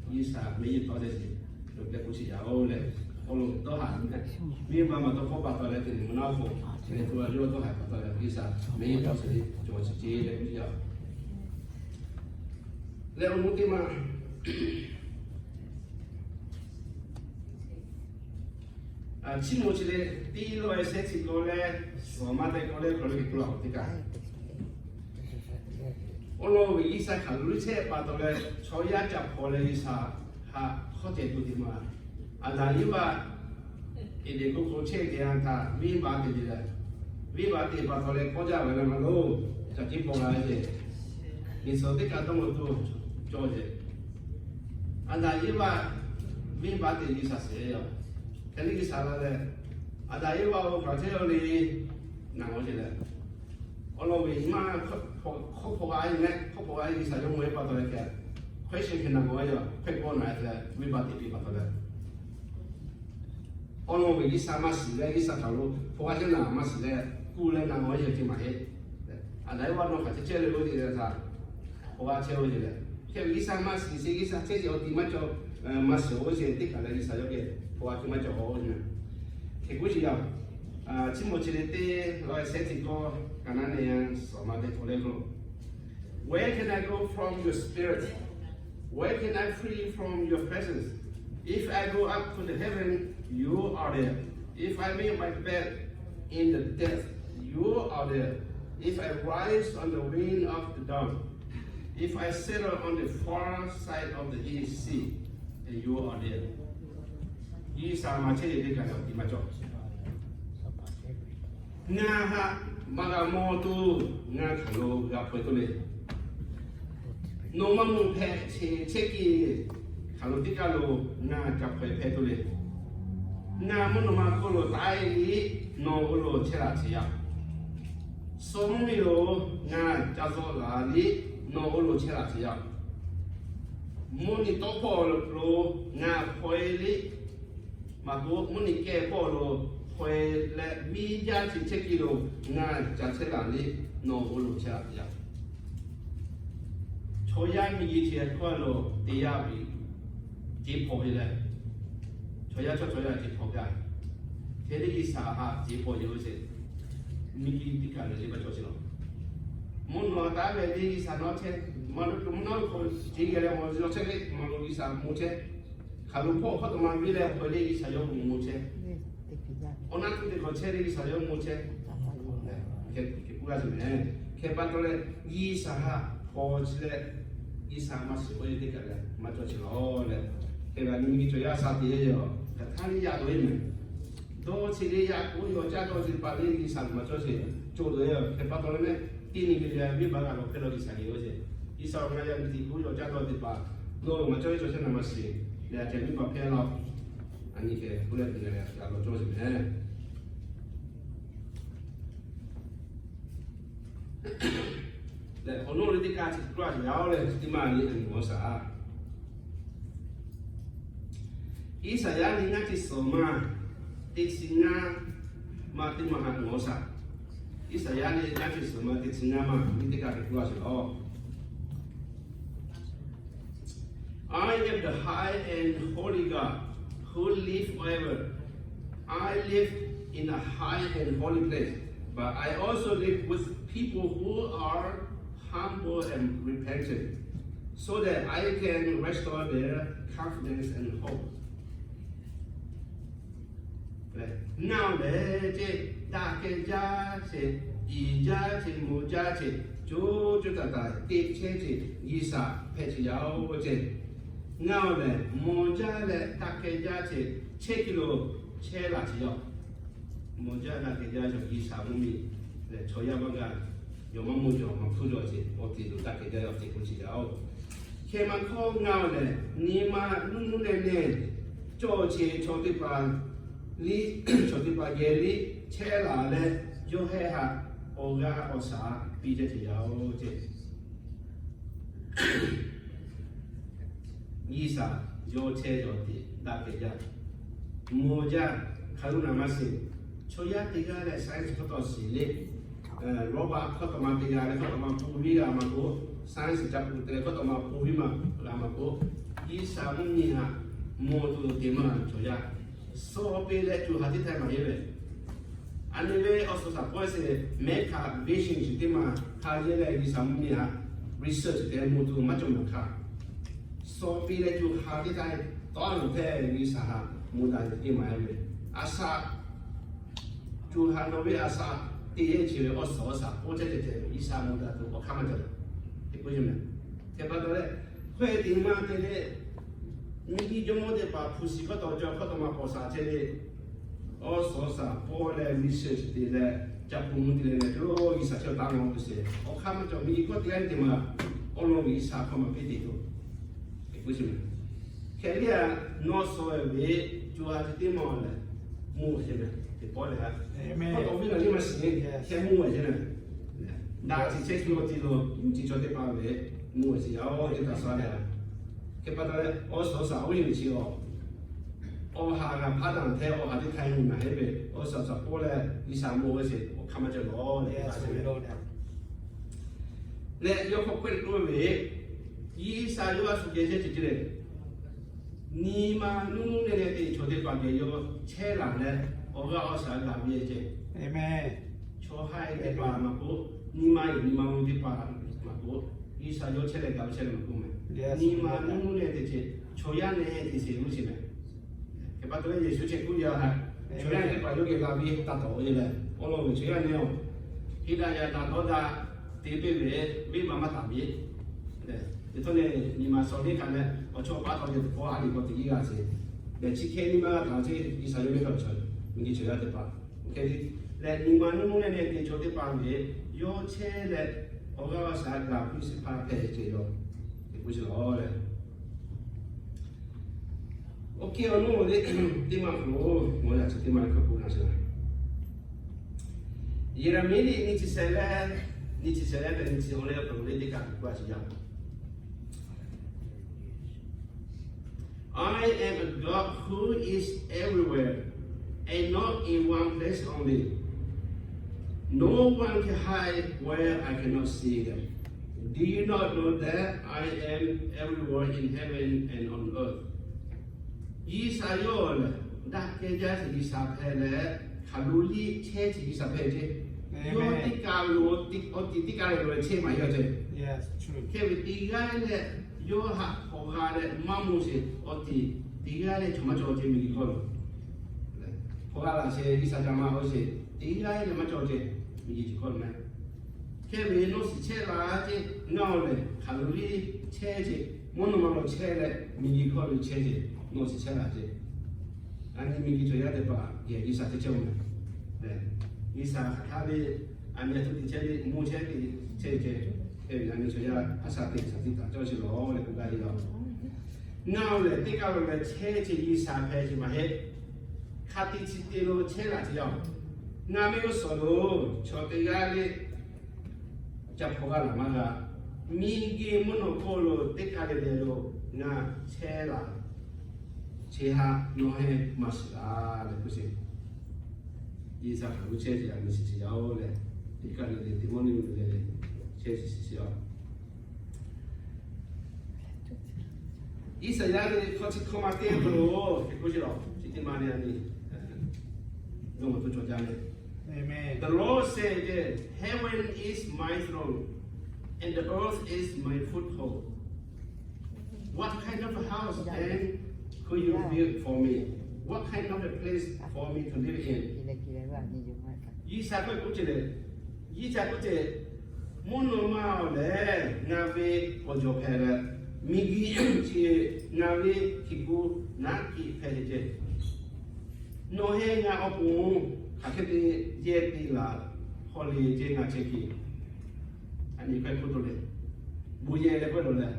G'uiˬsha mehˆ g'uˇ suhˍ tawˇ chehˇ sheˍ. Lo pehꞈ k'oˆ sheˍ yaˇ-oˬ leh, awˬ lawn dawˇ haˍ leh, venˇ baˬ maˇ dawˇ hpawˇ pa taw leh te nyi ma naˉ k'o, leh to a yawˇ dawˇ haˍ pa taw leh G'uiˬsha mehˆ g'uˇ suhˍ tawˇ sheˍ leh k'oˆ yaˇ-oˬ. Leh awˬ moˍ teˇ ma Chiˇ mvuh chi lehˬ, teˇ lawˇ e shehˉ chi k'awꞈ leh, shawˍ maˇ te k'awꞈ leh hk'aw lo k'oˆ laˇ-oˬ teˇ kaꞈ. Awˬ lawn ve G'uiˬsha hk'aˬ lo chehˇ pa taw leh, chaw yaˇ ca hpaw leh G'uiˬsha haꞈ hk'awˇ ceh tuˬ te maˇ. Aˍdanˍ Eˇvaꞈ Eˍdenˍ hk'oˆ hk'aw chehˇ te a htaꞈ venˇ baˬ te te leh, venˇ baˬ te pa taw leh k'awˇ jaˇ ve leh maˇ lo, ca tiˉ paw la ve ce. Miˬ suhˍ teˇ kaꞈ dawˇ maw tuˬ cawˬ ce. Aˍdanˍ Eˇvaꞈ venˇ baˬ te G'uiˬsha sheˍ yaˇ. Hk'e le G'uiˬsha la leh, Aˍdanˍ Eˇvaꞈ-oˬ, hk'aˬ chehˇ-oˬ le, naˬ-oˬ ce leh, awˬ lawn ve maˇ hk'awˇ hpaw g'a e meh, hk'awˇ hpaw g'a e G'uiˬsha yawˇ mawˬ e pa taw leh hk'e, hk'e sheˍ hk'e naˬ g'awˬ ve yoˬ. Hk'e k'awꞈ naˬ leh venˇ baˬ te piˇ pa taw leh, awˬ lawn ve G'uiˬsha maˇ shiˍ leh, G'uiˬsha htaꞈ lo hpaw g'a chehˇ naˬ maˇ shiˍ leh, kuˬ leh naˬ maˬ yehˬ ce maˬ heˆ. A daꞈ ve awˬ nawˬ hk'aˬ chehˇ chehˇ le oˇ te htaꞈ hpaw g'a chehˇ oˇ ce leh, hk'e ve G'uiˬsha maˇ shiˍ sheˍ, G'uiˬsha chehˇ sheˍ awˬ ti maˇ cawˬ, maˇ shiˍ oˇ ce teˇ kaˬ leh G'uiˬsha yawˇ geh hpaw g'a ce maˇ cawˬ oˇ ce. Hk'e k'oˆ sheˍ yaˇ, chi mawˬ chi le teˇ law e shehˉ tiꞈ kawˇ kaꞈ naˉ ne yaˇ suhˍ ma te k'oˆ leh k'o, Where can I go from your spirit? Where can I flee from your presence? If I go up to the heaven, you are there. If I make my bed in the depths, you are there. If I rise on the wing of the dawn, if I settle on the far side of the sea, and you are there. G'uiˬsha maˇ chehˇ ve teˇ kaˬ leh awˬ ti maˇ cawˬ. Ngaˬ haꞈ maˇ g'a mawˬ tuˬ ngaˬ hk'aˬ lo g'a hpaw e tuˬ le. Nawˬ maˇ mawˬ hpehꞈ chehˇ chehˇ kiˬ hk'aˬ lo teˇ kaˬ lo ngaˬ ca hpaw e hpehꞈ tuˬ le. Ngaˬ mvuhˇ naw ma hk'oˆ lo taˆ e liˇ nawˬ oˇ lo chehˇ laˬ chehˇ yaˇ. Suh mvuhˇ miˬ lo ngaˬ ca zuhˆ laˬ liˇ nawˬ oˇ lo chehˇ laˬ chehˇ yaˇ. Mvuhˇ nyi tawˇ hpawˇ lo ngaˬ hpaw e liˇ maˇ k'oˆ, mvuhˇ nyi kehˬ pawˆ lo hpaw e leh miˇ jaˇ chi chehˇ kiˬ lo ngaˬ ca chehˇ laˬ liˇ nawˬ oˇ lo chehˇ laˬ chehˇ yaˇ. Chaw yaˇ miˬ guiˬ chi hkawˇ lo te yaˇ ve ceˇ hpaw ve leh, chaw yaˇ chaw chaw yaˇ ceˇ hpaw gaˇ. Hk'e le G'uiˬsha haꞈ ceˇ hpaw yoˬ ce. Miˬ guiˬ teˇ kaˬ leh le maˇ cawˬ ce laˬ. Mvuhˇ naw taˉ ve le G'uiˬsha nawˉ chehˇ, maˇ lo mvuhˇ naw lo hk'aw ceˇ geh leh mawˬ zi nawˉ chehˇ ve mawˬ lo G'uiˬsha mawˬ chehˇ. Hk'aˬ lo hpawˇ hkawˇ taw ma viˉ leh hpaw e le G'uiˬsha yawˇ mawˬ mawˬ chehˇ. Awˬ naˆ tuˬ teˇ hk'awꞈ chehˇ le G'uiˬsha yawˇ mawˬ chehˇ. Hk'e k'oˆ gaˇ ce mehˍ. Hk'e pa taw leh G'uiˬsha haꞈ hpaw chi leh G'uiˬsha maˇ shiˍ k'oˆ ve teˇ kaˬ leh maˇ cawˬ ce laˬ leh, hk'e ve nyi miˬ guiˬ chaw yaˇ sha te ve yoˬ. Hk'aˬ htaˇ le yaˇ k'oˆ ve mehˍ. Dawˇ chi le yaˇ k'oˆ ve awˬ caˇ dawˇ teˇ hpaˍ le G'uiˬsha lo maˇ cawˬ ce. Cawˬ dawˬ ve yoˬ. Hk'e pa taw leh mehˍ, teˇ nyi ve leh venˇbaˆ g'a lawˬ hpehˇ law G'uiˬsha geh oˇ ce. G'uiˬsha awˬ g'a yaˇ miˬ guiˬ k'oˆ ve awˬ caˇ dawˇ teˇ hpaˍ nawˬ maˇ cawˬ ve cawˬ chehˇ naˍ maˇ shiˍ leh a ceh venˇbaˆ hpehˇ laˇ. A nyi hk'e k'oˆ leh teˇ nyi leh g'a lawˬ cawˬ ce mehˍ. Leh awˬ nawˉ le teˇ kaˇ chi k'oˆ laˇ yaˇ oˬ leh teˇ maˇ nyi a nyi mawˬ shaˍ. Iˉsaˍyaˆ liꞈ ngaˇ chi suhˍ ma teˇ chi ngaˇ maˇ teˇ maˇ ha mawˬ shaˍ. Iˉsaˍyaˆ liꞈ ngaˇ chi suhˍ ma teˇ chi ngaˇ maˇ nyi teˇ kaˇ hk'e k'oˆ laˇ sheˍ laˬ. I am the high and holy God who live forever. I live in a high and holy place, but I also live with people who are humble and repentant, so that I can restore their confidence and hope. Ngaˬ lehˬ ce daꞈ kehˬ jaˇ ce, iˍ jaˇ ce, mawˬ jaˇ ce, co co taiˍ taiˍ te chehˇ ce, G'uiˬsha hpehꞈ ce yaˇ oˬ ce. Ngaˬ lehˬ mawˬ jaˇ leh daꞈ kehˬ jaˇ ce, chehˇ kiˬ lo chehˇ laˬ ce yaˇ. Mawˬ jaˇ daꞈ kehˬ jaˇ yaˇ G'uiˬsha mvuhˇ miˬ lehˬ chaw yaˇ maˇ g'a, yawˬ maˇ mawˬ yawˬ maˇ hpuˇ yaw ce, awˬ te lo daꞈ kehˬ jaˇ yaˇ awˬ te k'oˆ ce yaˇ oˬ. Hk'e maˇ hkawˇ ngaˬ lehˬ nyi ma nuˇ nuˇ neh neh cawˬ ce chaw teˇ hpaˍ liˇ, chaw teˇ hpaˍ geh liˇ chehˇ laˬ leh, yawˇ heh haꞈ awˬ g'aˇ awˬ shaˍ piˇ jaˇ ce yaˇ oˬ ce. G'uiˬsha yawˇ chehˇ yawˇ te daꞈ kehˬ jaˇ. Mawˬ jaˇ hk'aˬ lo naˍ maˇ shiˍ. Chaw yaˇ teˇ g'aˇ leh science hkawˇ tawˍ shiˍ le, Robert hkawˇ tawˍ ma te g'a leh hkawˇ tawˍ ma pun viˉ g'a maˇ k'oˆ, science ca pun te leh hkawˇ tawˍ ma pun viˉ maˇ g'a maˇ k'oˆ, G'uiˬsha mvuhˇ miˬ haꞈ mawˬ tuˬ te maˇ chaw yaˇ suh piˇ leh co ha teˇ htaiˇ maˇ heˆ ve. A nyi ve awˬ suhˍ shaˍ pawehˇ sheˍ mehˉ hk'aˆ vision shiˍ teˇ maˇ hk'a yehˇ leh G'uiˬsha mvuhˇ miˬ haꞈ research te mawˬ tuˬ maˇ cawˬ maˇ hk'aˇ, suh piˇ leh co ha teˇ htaiˇ tawˇ a loˬ hpehˇ G'uiˬsha haꞈ mawˬ daꞈ teˇ maˇ heˆ ve. A shaꞈ co ha nawˬ ve a shaꞈ teˇ yehˇ chi ve awˬ suhˍ awˬ shaˍ k'oˆ chehˇ ceh ceh G'uiˬsha mawˬ daꞈ tuˬ awˬ hk'aˇ maˇ cawˬ. Teˇ k'oˆ yeˬ mehˍ. Hk'e pa taw leh, hkawehˇ te maˇ te leh, miˬ guiˬ jawˇmawˇ teˇ hpaˍ hpu shiˍ hkawˇ tawˍ cawˬ hkawˇ tawˍ ma pawˍ shaˍ chehˇ ve, awˬ suhˍ awˬ shaˍ pawehˇ leh research te leh ca pun mvuh te leh leh co G'uiˬsha chehˇ taˍ maˇ k'oˆ sheˍ. Awˬ hk'aˇ maˇ cawˬ miˬ guiˬ hkawˇ te g'aˇ te maˇ awˬ lawn G'uiˬsha hkawˇ maˇ piˇ te tuˬ. Teˇ k'oˆ yeˬ mehˍ. Hk'e liˇ a nawˬ suh ve co ha chi teˇ maˇ lehˬ mvuhˇ sheˍ mehˍ. Teˇ pawˆ lehˬ, hkawˇ tawˍ viˉ naˬ liˇ maˇ shiˍ, hk'e mvuhˇ sheˍ mehˍ. Daꞈ chi chehˇ shu awˬ ti lo yuˬ chi chaw teˇ hpaˍ ve mvuhˇ sheˍ yaˇ oˬ teˇ htaꞈ sha leh, hk'e pa taw leh awˬ suhˍ awˬ shaˍ oˇ yeˬ chi awˬ Awˬ haˍ g'a hpaˇ daꞈ hteˇ, awˬ haˍ teˇ hk'aˇ nyi naˬ heˆ ve, awˬ suhˍ awˬ suhˍ k'oˆ leh G'uiˬsha mawˬ ve sheˍ, awˬ hk'aˇ maˇ cawˬ lawˬ le. Leh yawˇ hk'aw k'oˆ ve le, G'uiˬsha yawˇ a shu geh chehˇ ceuˬ ceuˬ le, nyi ma nuˇ nuˇ nehˆ nehˆ te chaw teˇ hpaˍ geh yawˇ chehˇ laˬ leh, awˬ g'aˇ awˬ shaˍ g'a ve ceh. Chaw haiˬ teˇ hpaˍ maˇ k'oˆ, nyi ma yoˬ nyi ma mvuh teˇ hpaˍ maˇ k'oˆ, G'uiˬsha yawˇ chehˇ leh gaˬ ve chehˇ leh maˇ k'oˆ meh. Nyi ma nuˇ nuˇ nehˆ te ceh, chaw yaˇ nehˬ te sheˍ mvuhˇ sheˍ meh. Hk'e pa taw leh Yeˍsuˆ chi k'oˆ yaˇ htaˇ, chaw yaˇ teˇ hpaˍ yawˇ geh la ve taˇ tawˍ ve leh, awˬ lawn ve chaw yaˇ nehˬ-oˬ, heˆ daꞈ yaꞈ daꞈ dawˇ daꞈ te piˇ ve, venˇbaˆ maˇ taˍ ve. Teˇ htawˇ leh nyi ma suh teˇ hk'aˇ leh awˬ chawˇ paˉ taw ve teˇ pawˆ a liꞈ k'awꞈ te iˉ g'a sheˍ. Leh chi hk'e nyi ma g'a taˍ ve ceˇ, G'uiˬsha yawˇ ve kaꞈ chaw, miˬguiˬ chaw yaˇ teˇ hpaˍ, oˇ hk'e leh nyi ma nuˇ nuˇ nehˆ nehˆ te chaw teˇ hpaˍ ve yawˇ chehˇ leh, awˬ g'aˇ awˬ shaˍ g'a piˇ sheˍ hpaˇ hpehꞈ ceh yaw, teꞈ k'oˆ sheˍ lawˬ leh. Oˇ hk'e awˬ nuˇ le, teˇ maˇ hk'aw lo ngaˬ yaꞈ chi teˇ maˇ le hk'aw k'oˆ g'a sheˍ la. Yeˍraˍmiˆ liꞈ nyiˇ chi shehˍ leh, nyiˇ chi shehˍ leh, nyiˇ chi awˬ leh awˬ hk'aw lo le teˇ kaꞈ k'oˆ g'a sheˍ yaˇ. I am a God who is everywhere and not in one place only. No one can hide where I cannot see them. Do you not know that I am everywhere in heaven and on earth? G'uiˬsha yawˇ lehˬ, daꞈ kehˬ jaˇ sheˍ G'uiˬsha hpehꞈ leh, hk'aˬ lo liˇ chehˇ sheˍ G'uiˬsha hpehꞈ ceˇ. Yawˇ teˇ kaˬ lo, awˬ tiꞈ teˇ kaˬ lo chehˇ maˇ heˆ ceˇ. Hk'e ve teˇ g'aˇ leh, yawˇ haꞈ hk'awꞈ g'a leh maˇ mawˬ sheˍ, awˬ tiꞈ teˇ g'aˇ leh chaw maˇ cawˬ ceˇ miˬguiˬ hk'aw lo. Hk'awꞈ g'a laˬ sheˍ G'uiˬsha ca ma oˇ sheˍ, teˇ g'aˇ leh maˇ cawˬ ceˇ, miˬguiˬ chi hk'aw lo meh. Hk'e ve nawˬ shiˍ chehˇ la ceˇ, ngaˬ awˬ lehˬ hk'aˬ lo liˇ chehˇ ceˇ, mvuhˇ naw ma lo chehˇ leh miˬguiˬ hk'aw lo chehˇ ceˇ, nawˬ shiˍ chehˇ la ceˇ. A nyi miˬguiˬ chaw yaˇ teˇ hpaˍ geh G'uiˬsha teˇ chehˇ oˬ meh. G'uiˬsha hk'aˬ htaˇ ve a nyi a htoꞈ te chehˇ ve, mvuhˇ chehˇ te chehˇ ve ceˇ. Hk'e ve a nyi chaw yaˇ a shaꞈ teꞈ shaꞈ teꞈ taˍ cawˇ sheˍ lawˬ leh k'oˆ gaˇ ve yoˬ. Ngaˬ awˬ lehˬ teˇ kaˬ lo leh chehˇ ceˇ G'uiˬsha hpehꞈ ceˇ maˇ heˆ. Hk'a te chi te lo chehˇ laˬ ceˇ yaˇ. Ngaˬ ve awˬ suhˍ lo chaw teˇ g'aˇ le ca hpaw g'a laˬ maˇ g'a. Miˬguiˬ mvuhˇ naw hk'oˆ lo teˇ kaˬ le le lo ngaˬ chehˇ laˬ. Chi htaꞈ nawˬ heˆ maˇ shiˍ laˬ leh k'oˆ sheˍ. G'uiˬsha hk'aˬ lo chehˇ ceˇ a nyi shiˍ shiˍ yaˇ oˬ leh, teˇ kaˬ le le teˇ mvuhˇ naw ma le le chehˇ shiˍ shiˍ yaˇ. Iˉsaˍyaˆ ve hkawˇ chi hkawˇ ma teˇ hk'aw lo hk'e k'oˆ sheˍ lawˬ, chi teˇ ma le a nyi, dawˇ ma to cawˬ jaˇ le. The Lord said that, Heaven is my throne, and the earth is my footstool. What kind of a house then could you build for me? What kind of a place for me to live in? G'uiˬsha k'oˆ ceˇ leh, G'uiˬsha k'oˆ ceˇ, mvuhˇ naw ma awˬ lehˬ ngaˬ ve k'awꞈ jawˬ hpehꞈ leh, miˬguiˬ chi ngaˬ ve hkiˬ gu naˉ kiꞈ hpehꞈ ceˇ. Nawˬ heˆ ngaˬ awˬ pon hk'aˬ hk'e te yehˇ te laˬ hk'aw le ceˇ ngaˬ chehˇ hkiˬ. A nyi hk'e k'oˆ taˍ leh, bon yehˬ leh k'oˆ taˍ leh,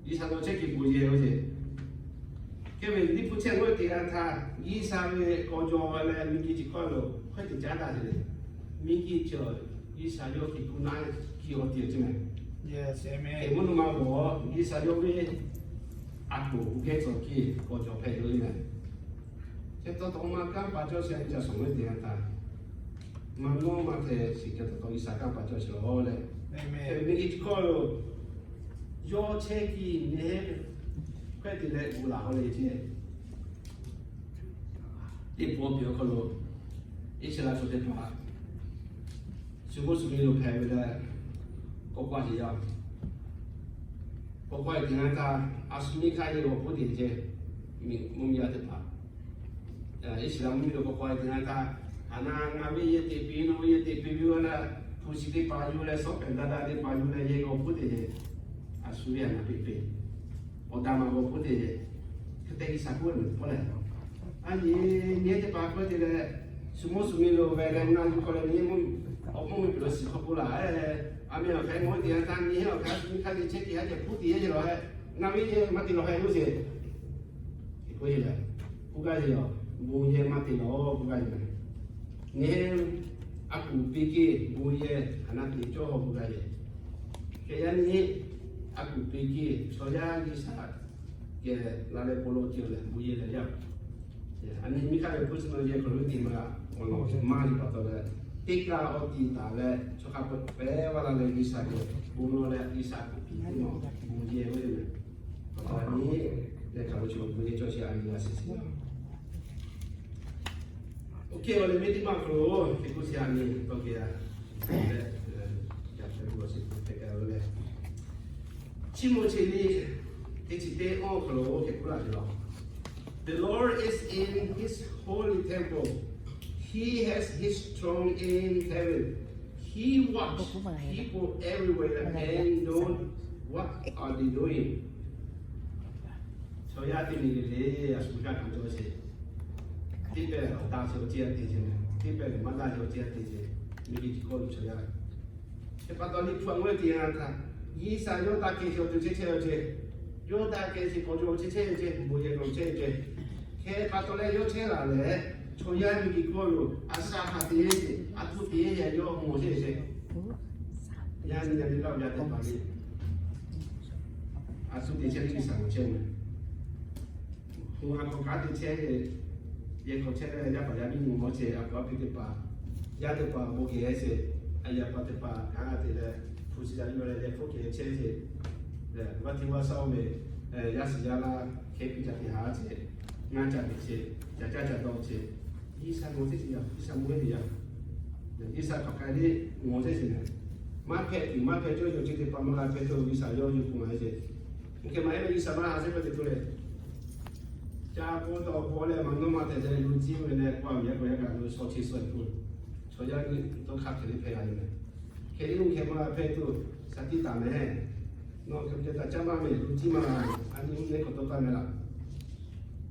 G'uiˬsha nawˬ chehˇ hkiˬ bon yehˬ oˇ ceˇ. Hk'e ve liꞈ hpu chehˇ g'awˇ teꞈ g'a htaˇ, G'uiˬsha ve k'awꞈ jawˬ leh miˬguiˬ chi hk'aw lo hk'aˬ hk'e te caˉ daꞈ ceˇ le. Miˬguiˬ chi G'uiˬsha yawˇ hkiˬ gu naˉ kiꞈ awˬ te ceˇ meh. Hk'e mvuhˇ naw ma g'awˬ G'uiˬsha yawˇ ve a poˍ geh cawˬ hkiˬ k'awꞈ jawˬ hpehꞈ ve meh. Chi taw taw ma kanˉ pa cawˇ sheh ca shawˍ ve teˇ yanˇ htaˇ, maˇ nawˉ maˇ hpehꞈ shiˍ ca taw taw G'uiˬsha kanˉ pa cawˇ sheh lawˬ leh, hk'e ve miˬguiˬ chi hk'aw lo yawˇ chehˇ hkiˬ nehˉ hk'e te leh gu laˬ haw le ceˇ. Teˇ pawˆ piˇ awˬ hk'aw lo Iˉsaˍreˍlaˆ chaw teˇ hpaˍ shu mvuhˇ shu miˬ lo hpehꞈ ve leh, k'awꞈ k'oˆ a sheˍ yaˇ. K'awꞈ k'oˆ a teˇ yanˇ htaˇ, a shu miˬ hk'aˇ yehˬ g'awˬ hpuˇ te ceˇ, mvuhˇmiˬ yaˇ teˇ hpaˍ. Iˉsaˍreˍlaˆ mvuhˇmiˬ lo k'awꞈ k'oˆ a teˇ yanˇ htaˇ, a na ngaˬ ve yehˬ teꞈ piˇ, nawˬ ve yehˬ teꞈ piˇ ve leh, hpu shi teˇ hpaˍ yuˬ leh, shawˉ pehˍ daꞈ daꞈ teˇ hpaˍ yuˬ leh yehˬ g'awˬ hpuˇ te ceˇ. A shu ve a na piˇ piˇ, awˬ da ma g'awˬ hpuˇ te ceˇ. Hk'e te Iˉsaˍreˍlaˆ k'oˆ ve meh k'oˆ leh, a nyi nyi teˇ hpaˍ k'oˆ te leh, shu mvuhˇ shu miˬ lo ve leh na yuˬ hk'aw leh nyi mvuhˇ, awˬ mvuhˇmiˬ piˬ lo shiˍ hk'aw k'oˆ laˬ. A miˬ awˬ hk'e ngaˬ hui teˇ yanˇ htaˇ nyi heˆ awˬ hk'e a shu miˬ hk'aˇ te chehˇ hkiˬ haˉ ceh hpuˇ te yehˬ ceˇ lawˬ heh. Ngaˬ ve yehˬ maˇ te lawˬ heh oˇ ceˇ. K'oˆ leh, k'oˆ gaˇ ve yoˬ. Bon yehˬ maˇ te lawˬ k'oˆ gaˇ ve meh. Nyi a kuˬ piˇ kehˬ bon yehˬ hk'aˬ na te cawˇ haw k'oˆ gaˇ ve. Hk'e yaˇ nyi a kuˬ piˇ kehˬ chaw yaˇ G'uiˬsha geh la leh bon lawˬ ceuˬ leh bon yehˬ leh yaˇ A nyi miˇ hk'aˇ ve hpu chi ma yehˬ hk'aw lo teˇ maˬ awˬ lawn maˇ nyi pa taw leh, teˇ kaꞈ awˬ tiˍ taˍ leh chaw hk'a peu-eˬ pehˬ vaˇ la leh G'uiˬsha geh bon lawˬ leh G'uiˬsha htaꞈ piˇ tuˬ nawˬ bon yehˬ ve yoˬ. Awˬ lawn nyi leh hk'a peu-eˬ chaw bon yehˬ cawˬ sheˍ a nyi a shiˍ shiˍ. Oˇ hk'e awˬ leh mehˆ teˇ maˬ hk'aw lo hk'e k'oˆ sheˍ a nyi tawˇ geh a leh, yaꞈ hk'aˇ hk'e k'oˆ sheˍ hk'e k'oˆ leh, Chiˇ mvuh chi nyi teˇ chi teˇ awˬ hk'aw lo hk'e k'oˆ laˇ ve yoˬ. The Lord is in his holy temple. He has his throne in heaven. He watch people everywhere and know what are they doing. Chaw yaˇ teˇ nyi le le, a shu g'a hkanˍ cawˬ sheˍ. Teˇ pehˍ awˬ taˆ sheˍ awˬ ceh a te sheˍ, teˇ pehˍ maˇ daꞈ sheˍ awˬ ceh a te sheˍ. Miˬguiˬ chi hk'oˆ lo chaw yaˇ hk'e pa taw Liꞈ hpu a ngawˇ teˇ yanˇ htaˇ, G'uiˬsha yawˇ taˇ kehˬ sheˍ awˬ ceuˬ chehˇ chehˇ ve ceh, yawˇ taˇ kehˬ sheˍ k'awꞈ cawˬ awˬ ceuˬ chehˇ ve ceh, bon yehˬ k'awꞈ chehˇ ve ceh, hk'e pa taw leh yawˇ chehˇ laˬ leh, chaw yaˇ miˬguiˬ hk'oˆ lo a shaꞈ hk'a te sheˍ, a htoꞈ te yaˇ yawˇ mawˬ chehˇ ve ceh. Yaˇ nyi yaˇ nyi laˇ ve yaˇ teˇ hpaˍ le, a shu te chehˇ ve G'uiˬsha mawˬ chehˇ ve. Hk'aw a hk'aw kaꞈ te chehˇ ve, yehˬ hk'aw chehˇ ve yaˇ paˍ yaˇ miˇ mawˬ chehˇ, a hk'aw a piˇ teˇ hpaˍ, yaˇ teˇ hpaˍ bon kehˬ sheˍ, a yaˇ paˍ teˇ hpaˍ kanˉ te leh, hpu chi yaˇ yuˬ leh leh hk'oˆ kehˬ chehˇ sheˍ. Vaˇ hteˇ vaˇ shaˉ oˇ ve yaˇ shiˍ yaˇ laˇ hkehˉ piˇ caꞈ teˇ haˉ sheˍ, ngaˇ caꞈ teꞈ sheˍ, caꞈ caˇ caꞈ dawˇ sheˍ. G'uiˬsha mawˬ chehˇ sheˍ yaˇ, G'uiˬsha mawˬ ve yaˇ. G'uiˬsha hk'aˬ hk'e le mawˬ chehˇ sheˍ na. Maˇ hpehꞈ tuˬ maˇ hpehꞈ cawˇ yawˬ chi teˇ hpaˍ maˇ g'a hpehꞈ cawˇ G'uiˬsha yawˇ yuˬ k'o maˇ sheˍ. Oˇ hk'e maˇ heˆ leh G'uiˬsha maˇ ha sheˍ hpehꞈ te tuˬ leh, ca k'o taw k'o leh maˇ nawˇ maˇ tehꞈ leh lu ciˇ ve leh k'o a miˬ yaˇ k'o yaˇ kaꞈ lo shaw chi shaw tuˬ, chaw yaˇ nyi dawˇ hk'aˇ hk'e le hpehꞈ a ve meh. Hk'e le oˇ hk'e maˇ g'a hpehꞈ tuˬ shaˍ tiˇ taˍ meh. Nawˬ hk'e te taꞈ caˇ maˇ meh, lu ciˇ maˇ g'a meh, a nyi oˇ neˇ k'awꞈ tawˇ taˇ meh laˇ.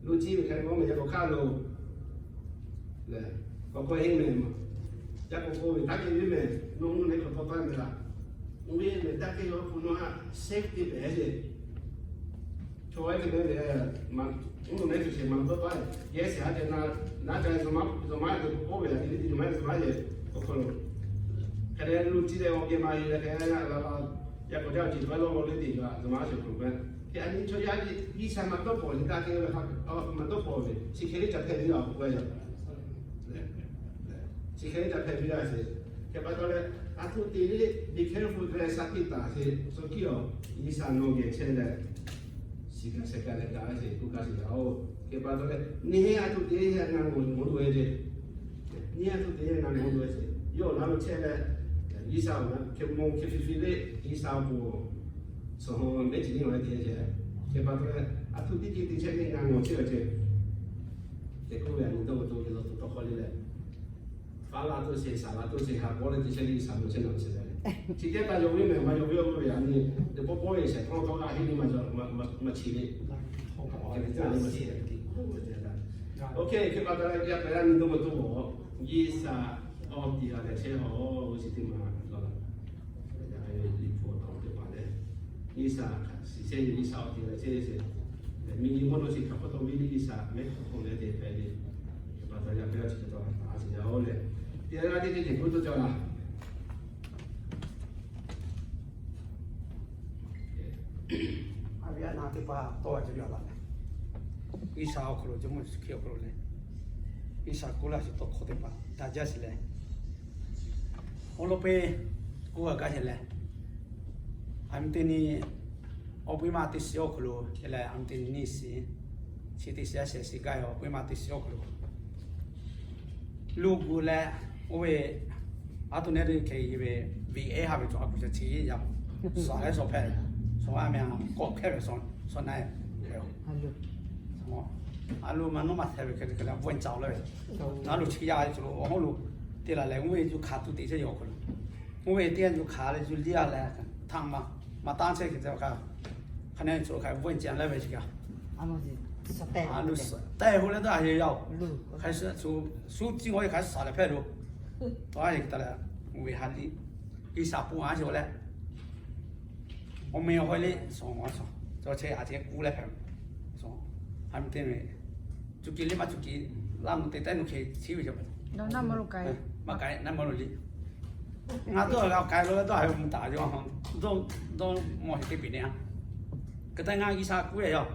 Lu ciˇ ve hk'e nawˬ meh yaˇ k'awꞈ hk'aˇ lo lehˬ, k'awꞈ k'awꞈ heˆ meh maˬ. Yaˇ k'awꞈ k'oˆ ve taˇ kehˬ ve meh, nawˬ mvuhˇ naw meh k'awꞈ tawˇ taˇ meh laˇ. Oˇ ve meh taˇ kehˬ ve awˬ hpu nawˬ haꞈ safety pehˍ sheˍ. Chaw yaˇ hk'e meh ve, mvuhˇ naw meh tuˬ sheˍ maˇ tawˇ taˇ, yehˬ shiˍ haˉ te na, naˉ ca zuhꞈ maˇ, zuhꞈ maˇ te k'oˆ ve a nyi le te zuhꞈ maˇ zuhꞈ maˇ yeˬ awˬ hk'aw lo, hk'e leh lu ciˇ leh awˬ geh maˇ heˆ leh hk'e a la la, yaˇ k'awꞈ jaˇ awˬ ceuˬ paˇ lawˇ lawˇ le te yuˬ a zuhꞈ maˇ sheˍ hk'aw lo meh. Hk'e a nyi chaw yaˇ G'uiˬsha maˇ tawˇ pawˍ ve taˇ kehˬ ve hk'a, maˇ tawˇ pawˍ ve chi hk'e le ca hpehꞈ ve a k'oˆ ve yoˬ. Chi hk'e le ca hpehꞈ ve a sheˍ. Hk'e pa taw leh, a htoꞈ te le, be hkehˉ hpu te leh shaˍ tiˇ taˍ sheˍ, suh kiˇ awˬ, G'uiˬsha nawˬ geh chehˇ leh, shiˍ kaꞈ shehˍ kaꞈ leh kaꞈ sheˍ, k'oˆ kaꞈ sheˍ kaꞈ oˬ. Hk'e pa taw leh, neˇ a htoꞈ te leh ngaˬ mawˬ mawˬ lo ve ceˇ. Neˇ a htoꞈ te leh ngaˬ mawˬ lo ve ceˇ. Yawˇ awˬ na lo chehˇ leh, G'uiˬsha awˬ na hk'e mawˬ hk'e hk'e hk'e le, G'uiˬsha awˬ pon suhˍ hawˬ mehˉ chi nyi awˬ leh te ceˇ. Hk'e pa taw leh, a htoꞈ teˇ ceuˬ te chehˇ ve ngaˬ mawˬ chehˇ ve ceˇ. Hk'e k'oˆ ve a nyi dawˇ ve to ve la to tawˇ hkawˇ le leh, faˉ la to sheˍ, shaˍ la to sheˍ, ha k'awˇ leh te chehˇ ve G'uiˬsha mawˬ chehˇ na sheˍ leh, chi teˇ taˇ yawˇ ve meh maˇ yawˇ ve oˇ ve a nyi, teˇ pawˆ pawˆ ve shehˍ hpawˇ tawˇ g'a heˆ nyi maˇ maˇ chi le. Oˇ hk'e pa taw leh yaˇ paˍ yaˇ nyi dawˇ ve to, G'uiˬsha awˬ tiˍ a leh chehˇ awˬ chi teˇ maˬ la la. Liꞈ hpu awˬ hk'aw teˇ hpaˍ lehˬ, G'uiˬsha hk'aˬ shiˍ chehˇ ve G'uiˬsha awˬ tiˍ leh chehˇ ve, miˬguiˬ mawˇ nawˬ chi hk'aˬ hk'aw taw ve le G'uiˬsha mehˉ hk'aw hk'aw leh te hpehꞈ ve, pa taw yaˇ hpehˇ chi pa taw a shiˍ yaˇ oˬ leh, teˇ g'aˇ teˇ ceuˬ k'oˆ tawˇ cawˬ laˇ. A ve a na teˇ hpaˍ tawˇ a cawˬ yaˇ laˇ leh, G'uiˬsha awˬ hk'aw lo jawˇmawˇ Yeˍsuˆ Hkriꞈ awˬ hk'aw lo leh, G'uiˬsha k'oˆ laˇ sheˍ tawˇ hkawˇ teˇ hpaˍ daꞈ jaˇ sheˍ leh, awˬ lawn pe k'oˆ g'a gaˇ sheˍ leh, a mi teˇ nyi awˬ pui ma teˇ shiˍ awˬ hk'aw lo leh, a mi teˇ nyi nyi shiˍ, chi teˇ shiˍ a shehˍ shiˍ gaˇ ve awˬ pui ma teˇ shiˍ awˬ hk'aw lo Luˬ gu leh, oˇ ve, a htoꞈ nehˉ teˇ hkeh ve, ve ehˉ ha ve cawˬ a kuˬ ca chi yaˇ, suhˍ leh suhˍ hpehꞈ, suhˍ a meh kawˆ hkehˇ ve suhˍ na-e, a luˬ maˇ nawˉ maˇ hpehꞈ ve hk'e te hk'e leh vun caˬ laˇ ve, na luˬ chi yaˇ ve cawˬ lo awˬ hawˉ lo te laˬ leh, oˇ ve yuˬ hkanˍ tuˬ te chehˇ ve awˬ hk'aw lo, oˇ ve teˇ g'aˇ yuˬ hkanˍ leh yuˬ liˇ a leh, htaꞈ maˇ maˇ tanˇ chehˇ hk'e te hk'a, hk'a nehˉ cawˬ hk'a vun caˬ laˇ ve chi kaꞈ, a luˬ tehˇ hoˆ leh daꞈ heˍ yaˇ oˬ. Hk'a shu shu ciˇ g'awˇ ve hk'a shu shaˍ leh hpehˇ lo. Taw a yeˬ hk'e ta leh, oˇ ve ha liˇ G'uiˬsha pon a sheˍ leh, awˬ meh awˬ hawˉ le suhˍ, cawˬ chehˇ a ceh kuˇ leh hpehꞈ, a mi teˇ ve, cuˇ kiˬ le maˇ cuˇ kiˬ, laˇ mvuh te tehˉ nu hk'e chiˉ ve cawˬ, maˇ k'ai naˉ maˇ lo le. Ngaˬ dawˇ g'a k'ai lo leh dawˇ a ve mvuh taˍ ve, dawˇ mawˬ heˍ teˇ peˬ ne a. Hk'e te ngaˬ G'uiˬsha kuˇ ve yoˬ.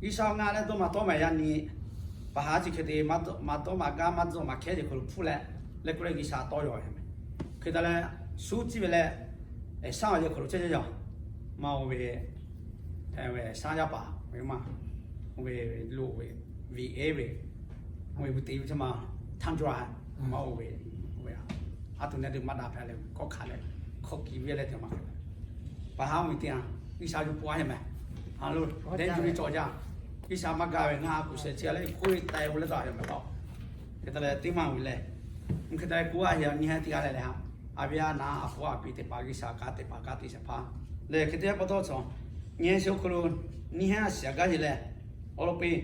G'uiˬsha ngaˬ leh dawˇ maˇ tawˇ meh yaˇ nyi Paˍ haˉ chi hk'e te maˇ dawˇ maˇ gaˇ maˇ dawˇ maˇ hkehˉ ceh hk'aw lo hpfuhˇ leh, leh k'oˆ leh G'uiˬsha tawˇ yaw ve meh. Hk'e te leh, suˉ ciˇ ve leh, shaˉ ve ceh hk'aw lo chehˇ chehˇ yaˇ, maˇ oˇ ve, shaˉ yaˇ paˍ ve maˇ, oˇ ve lo ve, ve eˉ ve, oˇ ve gu te ve chi maˇ, tanˇ jaˇ, maˇ oˇ ve, a tuˬ neˇ tuˬ maˇ daꞈ hpehꞈ leh kawˆ hkanˍ leh, hk'aw kiˬ ve leh te maˇ hpehꞈ. Paˍ haˉ oˇ ve teˇ yanˇ, G'uiˬsha yuˬ pon a heh meh. Haˍ lo, teˇ yanˇ yuˬ ve cawˬ jaˇ. G'uiˬsha maˇ gaˇ ve ngaˬ a kuˬ sheh chi a leh k'oˆ ve taiˍ ve leh taˇ heh meh taw. Hk'e te leh teˇ maˇ ve leh, hk'e te leh k'oˆ a heh nyi heh teˇ g'aˇ leh leh ha, a ve a naˍ a hpu a piˍ teˇ hpaˍ G'uiˬsha kaꞈ teˇ hpaˍ kaꞈ teˇ shehˍ hpaˇ leh hk'e te pa taw cawˬ. Nyi heh shiˍ awˬ hk'aw lo, nyi heh a shiˍ a gaˇ heˆ leh, awˬ lawn piˇ,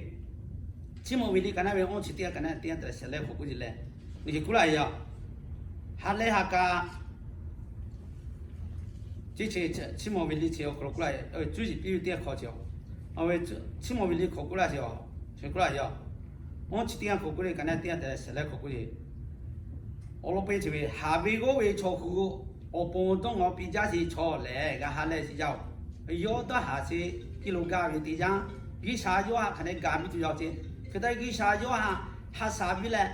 Chiˇ mawˬ ve liꞈ ka naˉ ve awˇ chi teˇ g'aˇ ka naˉ teˇ g'aˇ te leh shehˍ leh hk'awꞈ k'oˆ ce leh, nyi hk'e k'oˆ laˇ yaˇ. Ha lehˬ ha k'a, chi, Chiˇ mawˬ ve liꞈ chi awˬ hk'aw lo k'oˆ laˇ, cuˇ yiˍ piˇ ve teˇ g'aˇ hk'aw ce, a ve Chiˇ mawˬ ve liꞈ hk'aw k'oˆ laˇ ce, k'oˆ laˇ yaˇ. Awˇ chi teˇ g'aˇ hk'aw k'oˆ leh ka naˉ teˇ g'aˇ te leh shehˍ leh hk'awꞈ k'oˆ ce. Awˬ lawn piˇ chi ve, haˍ ve g'awˇ ve chaw hui awˬ pon dawˇ ngaw piˇ jaˇ sheˍ chaw lehˬ g'a ha lehˬ shiˍ yaˇ oˬ. Yawˇ dawˇ haˍ sheˍ kiˇ lo gaˇ ve teˇ yanˇ, G'uiˬsha yawˇ htaꞈ hk'aˬ nehˬ gaˬ piˇ tuˬ yaˇ oˬ ce. Hk'e te G'uiˬsha yawˇ htaꞈ ha shaˍ piˇ leh,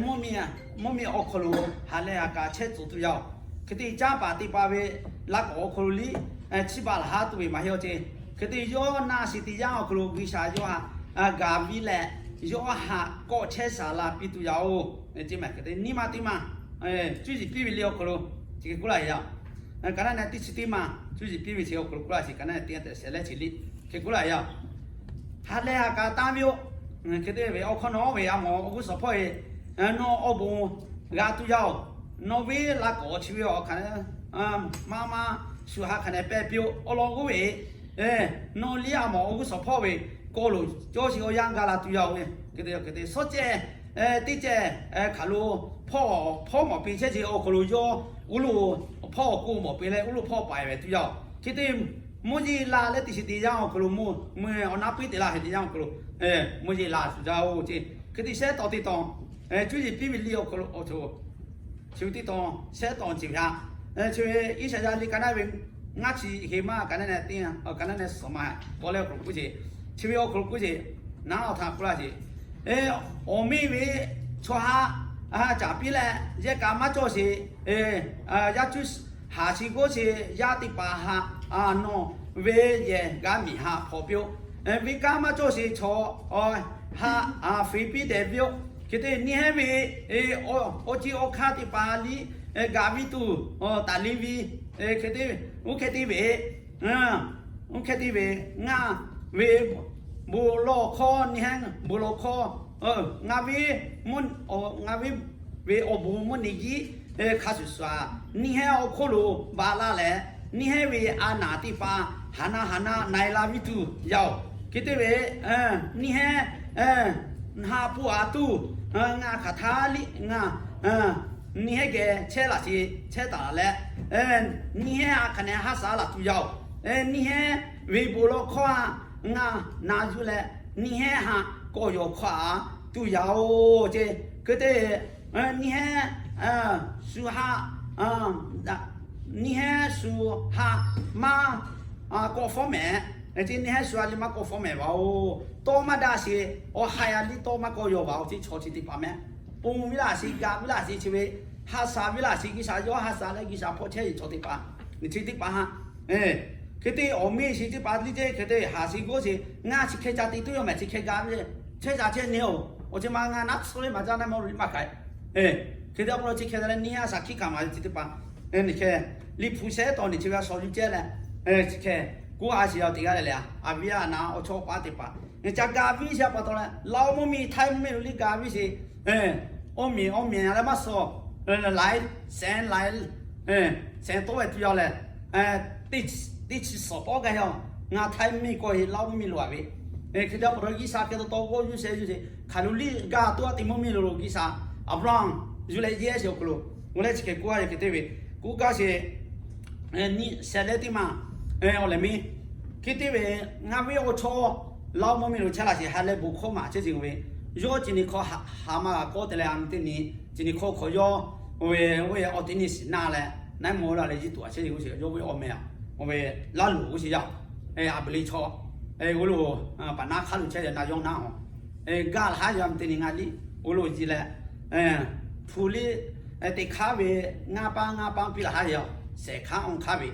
mvuhˇmiˬ awˬ hk'aw lo ha lehˬ ha k'a chehˇ tcuh tuˬ yaˇ oˬ. Hk'e te caˇ paˍ teˇ hpaˍ ve laꞈ k'awꞈ awˬ hk'aw lo liˇ chiˇ baˬ laˬ ha tuˬ ve maˇ heˆ awˬ ce. Hk'e te yawˇ na shiˍ teˇ yanˇ awˬ hk'aw lo G'uiˬsha yawˇ htaꞈ gaˬ piˇ leh, yawˇ htaꞈ kawˆ chehˇ shaˍ la piˇ tuˬ yaˇ oˬ. Chi mehˬ hk'e te nyi ma teˇ maˇ, cuˇ yiˍ piˇ ve liꞈ awˬ hk'aw lo chi hk'e k'oˆ laˇ yaˇ. Ka naˉ nehˬ teˇ chi teˇ maˇ cuˇ yiˍ piˇ ve chi awˬ hk'aw lo k'oˆ laˇ chi ka naˉ nehˬ teˇ g'aˇ te shehˍ leh chi liˇ hk'e k'oˆ laˇ yaˇ. Ha lehˬ ha k'a tanˇ ve yoˬ. Hk'e te ve awˬ hkawˇ nawˉ ve a mawˬ awˬ g'uˇ suhˍ hpawˇ e, nawˬ awˬ bon g'a tuˬ yaˇ oˬ. Nawˬ ve laꞈ k'awꞈ chi ve awˬ hk'aˬ nehˬ maˇ maˇ shu ha hk'aˬ nehˬ pehˇ piˇ oˬ. Awˬ lawn g'uˇ ve nawˬ liˇ a mawˬ awˬ g'uˇ suhˍ hpawˇ ve kawˆ lo cawˇ sheˍ awˬ yanˇ gaˇ la tuˬ yaˇ oˬ ve. Hk'e te hk'e te suhˉ cehˇ teˇ cehˇ hk'aˬ lo hpawˇ hpawˇ mawˬ piˇ chehˇ ce awˬ hk'aw lo yawˇ uˉ lo hpawˇ awˬ ko mawˬ piˇ leh uˉ lo hpawˇ paiˍ ve tuˬ yaˇ oˬ. Hk'e te mvuhˇ yeˬ la leh teˇ shiˍ teˇ yanˇ awˬ hk'aw lo mvuhˇ awˬ naˉ puiˉ te laˇ hk'e teˇ yanˇ awˬ hk'aw lo mvuhˇ yeˬ la tuˬ yaˇ oˬ ce. Hk'e te shehˉ tawˍ teˇ tawˍ cuˇ yiˍ piˇ ve liˇ awˬ hk'aw lo awˬ hk'aw lo chi ve teˇ tawˍ shehˉ tawˍ ce ve ha. Chi ve Iˉsaˍyaˆ liꞈ ka naˉ ve ngaˇ chi heˍ maˇ ka naˉ nehˬ teˇ, ka naˉ nehˬ suhˍ ma k'awꞈ leh awˬ hk'aw lo k'oˆ ce. Chi ve awˬ hk'aw lo k'oˆ ce, naˉ awˬ htaꞈ k'oˆ laˇ ce. Awˬ miˇ ve chaw haˉ caˍ piˇ leh yehˇ k'a maˇ cawˇ sheˍ. Yaˇ cuˇ haˍ chi g'awˇ sheˍ yaˇ teˇ hpaˍ haꞈ nawˬ ve yehˬ g'a miˬ haꞈ hpawnˬ piˇ oˆ. Venˇ kaˇ maˇ cawˇ sheˍ chaw haꞈ feˍ piˇ dehꞈ piˇ oˆ. Hk'e te nyi hehˉ ve awˬ ceˬ awˬ hkanˇ teˇ hpaˍ liˇ gaˬ piˇ tuˬ taˍ le ve, hk'e te, oˇ hk'e te ve, oˇ hk'e te ve, ngaˬ ve bon lawˬ hkawˇ nyi hehˉ bon lawˬ hkawˇ, ngaˬ ve, ngaˬ ve ve awˬ bon mvuhˇ nyi jiˇ hk'a shuˍ shuˍ a, nyi hehˉ awˬ hk'oˆ lo baˬ laˇ leh, nyi hehˉ ve a naˍ teˇ hpaˍ haˍ na haˍ na na e la viˇ tuˬ yaˇ oˬ. Hk'e te ve, nyi hehˉ haꞈ pu a tuˬ ngaˬ hk'aˬ htaˇ liˇ ngaˬ nyi hehˉ geh chehˇ laˬ sheˍ chehˇ taˍ laˬ leh, nyi hehˉ a hk'aˬ nehˬ haˉ shaˉ laˬ tuˬ yaˇ oˬ. Nyi hehˉ ve bon lawˬ hkawˇ a ngaˬ na yuˬ leh, nyi hehˉ haꞈ kawˆ yaw hkawˇ a tuˬ yaˇ oˬ ce. Hk'e te nyi hehˉ shu haꞈ, nyi hehˉ shu haꞈ maˇ kawˆ fawˉ mehˍ. Nyi hehˉ shu a liˇ maˇ kawˆ fawˉ mehˍ vaˬ oˬ. Tawˇ maˇ daꞈ sheˍ, awˬ haiˬ a liˇ tawˇ maˇ kawˆ yaw vaˬ oˬ ce. Chaw chi teˇ hpaˍ meh, ponˬ ve laˇ sheˍ, gaˬ ve laˇ sheˍ, chi ve haꞈ shaˍ ve laˇ sheˍ, G'uiˬsha yawˇ haꞈ shaˍ leh G'uiˬsha hpawˇ chehˇ ve chaw teˇ hpaˍ, nyi chi teˇ hpaˍ ha hk'e te awˬ miˇ sheˍ teˇ hpaˍ liˇ ce. Hk'e te haꞈ sheˍ g'awˇ sheˍ ngaˬ chi hk'e ca te tuˬ yaˇ mehˍ, chi hk'e gaˬ ve chehˇ ca chehˇ nyi oˬ. Awˬ chi ma ngaˬ naˉ tsuhˇ ve maˇ caˇ naˉ maˇ ri maˇ k'ai. Hk'e te awˬ hk'aw lo chi hk'e leh nyi a shaˍ hkiˆ hkanˍ ma ve chi teˇ hpaˍ, nyi hk'e liꞈ hpu shehˉ tawˍ nyi chi ve a shaw yuˬ cehˇ leh, chi hk'e k'oˆ a sheˍ yaˇ teˇ g'aˇ leh leh a, a viˉ a naˍ awˬ chawˇ paˉ teˇ hpaˍ, ca gaˬ viˇ sheˍ pa taw leh, laˇ oˇ mvuhˇmiˬ htaiˇ mvuhˇmiˬ lo liˇ gaˬ viˇ sheˍ. Awˇ miˬ awˇ miˬ a leh maˇ suh, laiˉ sehˉ laiˉ sehˉ tawˆ ve tuˬ yaˇ leh, teˇ chi suhˍ pawˆ gaˇ yaˇ, ngaˬ htaiˇ mvuhˇmiˬ kawˆ e laˇ oˇ mvuhˇmiˬ lo a ve. Hk'e te awˬ hk'aw lo G'uiˬsha hk'e taw taw g'awˇ yuˬ sheh yuˬ sheˍ, hk'aˬ lo liˇ gaˇ tuˬ a teˇ mvuhˇmiˬ lo lo G'uiˬsha Aˍbraˍhanˍ yuˬ leh yehˇ sheˍ awˬ hk'aw lo, oˇ leh chi hk'e k'oˆ a ve hk'e te ve, k'oˆ gaˇ sheˍ nyi shehˍ leh teˇ maˇ awˬ lehˬ miˇ. Hk'e te ve, ngaˬ ve awˬ chawˇ laˇ oˇ mvuhˇmiˬ lo chehˇ laˬ sheˍ ha leh bon hkawˇ maˍ chehˇ sheˍ ve, yawˇ chi nyi hkawˇ haꞈ ma g'a kawˆ te leh a mvuhˇ teˇ nyi chi nyi hkawˇ hk'awꞈ yawˇ ve, oˇ ve awˬ teˇ nyi shiˍ naˇ leh, naˉ mawˬ la leh yiˇ tuꞈ a chehˇ sheˍ g'uˇ sheˍ yawˇ ve awˬ meh a, oˇ ve laˇ luˬ g'uˇ sheˍ yaˇ, Aˍbeˍliˆ chaw, oˇ lo paˍ naˉ hk'aˇ lo chehˇ ve naˇ yawˇ naˇ awˬ gaˇ laˬ haˉ yaˇ te ni ngaˬ liˇ oˇ lo ji leh, hpu liˇ teˇ hk'aˇ ve ngaˇ paˇ ngaˇ paˇ piˇ laˬ haˉ yaˇ, shehˍ hk'aˇ awˬ hk'aˇ ve,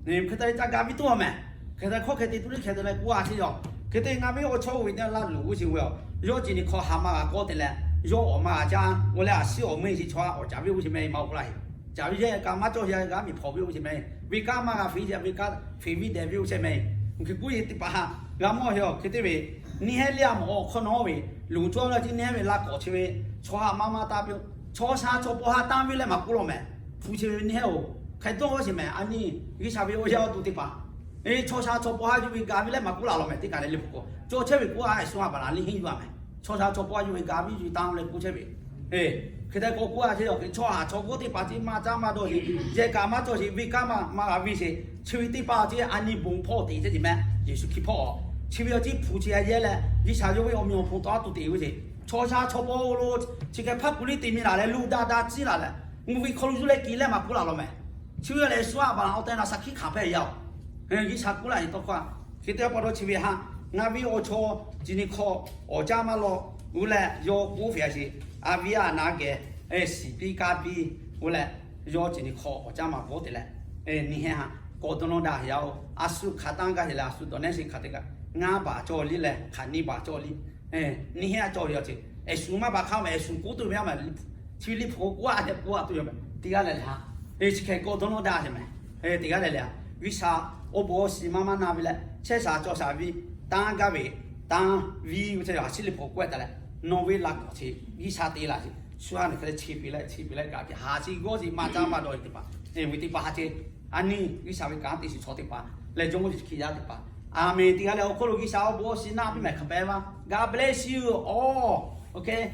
hk'e te ca ga viˇ tuˬ a mehˬ. Hk'e te hkawˇ hk'e te tuˬ liˇ hk'e te leh k'oˆ a chi yaˇ. Hk'e te ngaˬ ve awˬ chawˇ oˇ ve teˇ laˇ luˬ g'uˇ sheˍ ve yoˬ. Yawˇ ceˬ ni hk'aw ha ma g'a k'awˇ te leh, yawˇ awˬ ma g'a caˇ oˇ leh a shiˉ awˬ meuˇ chi chaw awˬ caˍ viˇ oˇ sheˍ mehˍ ma oˇ k'oˆ laˇ heˆ. Caˍ viˇ yehˇ ka maˇ cawˇ sheˍ g'a miˬ hpawnˬ viˇ oˇ sheˍ mehˍ. Ve kaˇ maˇ g'a feˍ ve kaˇ feˍ viˇ dehˬ viˇ oˇ sheˍ mehˍ. Hk'e k'oˆ ve teˇ hpaˍ g'a mawˇ heˆ. Hk'e te ve neˇ hehˉ liˇ a mawˬ awˬ hkawˇ nawˉ ve, luˬ cawˇ la chi neˇ hehˉ ve la kawꞈ chi ve, chaw ha ma maˇ taˇ piˇ-oˬ. Chaw sha chaw paw ha tanˇ viˇ leh maˍ k'oˆ law mehˍ. Hpu chi ve neˇ hehˉ-oˬ, hk'e dawˇ sheˍ mehˍ. A nyi G'uiˬsha ve awˬ yaˇ awˬ duˬ teˇ hpaˍ, chaw sha chaw paw ha yuˬ ve ga viˇ leh maˍ k'oˆ laˬ law mehˍ. Teˇ kaꞈ leh liˇ hpu k'o cawˇ chehˇ ve k'oˆ a, Yeˍsuˆ a baˬ laˬ liˇ henˇ yuˬ a mehˍ. Chaw sha chaw paw ha yuˬ ve ga viˇ yuˬ tanˇ leh k'oˆ chehˇ ve. Hk'e te k'o k'oˆ a chehˇ yaˇ. Hk'e chaw ha chaw g'awˇ teˇ hpaˍ chi maˇ caˇ maˇ dawˇ sheˍ, yehˇ ka maˇ cawˇ sheˍ, ve kaˇ maˇ maˇ g'a viˇ sheˍ. Chi ve teˇ hpaˍ chi a nyi bon hpawˇ te chehˇ sheˍ mehˍ. Yeˍsuˆ Hkriꞈ hpawˇ chi ve awˬ ciˉ hpu chi a yehˇ leh G'uiˬsha yawˇ ve awˬ meh awˬ hpon tawˇ a tuˬ te ve sheˍ. Chaw sha chaw paw lo chi hk'e hpaˇ kuˬ liˇ te mi laˬ leh, luˬ daꞈ daꞈ ciˇ laˬ leh, mvuhˇ ve hk'aw lo yuˬ leh kiˬ leh maˍ k'oˆ laˬ law mehˍ. Chi ve lehˬ Yeˍsuˆ a baˬ laˬ awˬ tehˬ na shaˍ hkiˆ hkanˍ hpehꞈ yaˇ-oˬ. G'uiˬsha k'oˆ laˇ ve tawˇ hkawˇ a. Hk'e te pa taw chi ve haꞈ ngaˬ ve awˬ chawˇ ceˬ ni hk'aw awˬ caˇ maˇ law g'uˇ leh yawˇ k'oˆ ve a sheˍ. A viˉ a naˉ geh shiˍ piˇ kaˇ piˇ oˇ leh, yawˇ ceˬ ni hk'aw awˬ caˇ maˇ bvuhꞈ te leh, neˇ hehˉ haꞈ k'awꞈ dawˇ nawˇ daꞈ yaˇ-oˬ. A shu hk'aˬ tanˇ gaˇ sheˍ leh a shu dawˬ nehˉ sheˍ hk'aˬ te kaꞈ, ngaˇ baˬ cawˇ liˇ leh hk'aˬ nyiˇ baˬ cawˇ liˇ. Neˇ hehˉ a cawˇ ve awˬ ceuˬ, Yeˍsuˆ maˇ baˬ hk'aˇ mehˍ, Yeˍsuˆ k'oˆ tuˬ ve a mehˍ. Chi ve liˇ hpu k'oˆ a tehꞈ k'oˆ a tuˬ yoˬ mehˍ. Teˇ g'aˇ leh leh ha, chi hk'e k'awꞈ dawˇ nawˇ daꞈ sheˍ mehˍ. Teˇ g'aˇ leh leh ha, G'uiˬsha awˬ bon awˬ shiˍ maˇ maˇ na ve leh chehˇ sha cawˇ sha viˇ, tanˇ gaˇ ve tanˇ viˇ ve chi a shiˉ liˇ hpu k'oˆ taˍ leh, nawˬ ve laꞈ kawꞈ chi G'uiˬsha te laˬ sheˍ. Shu ha nyi hk'e leh chi piˇ leh chi piˇ leh kaꞈ piˇ ha chi g'awˇ chi maˇ caˇ maˇ dawˇ ve teˇ hpaˍ, ve teˇ hpaˍ ha chi a nyi G'uiˬsha ve kanˉ te shiˍ chaw teˇ hpaˍ leh Jawˇmawˇ Yeˍsuˆ Hkriꞈ yaˇ teˇ hpaˍ. A menˍ. Teˇ g'aˇ leh awˬ hk'oˆ lo G'uiˬsha awˬ bon awˬ shiˍ naˆ piˇ mehˍ hk'aˬ hpehꞈ ve. God bless you all. Okay.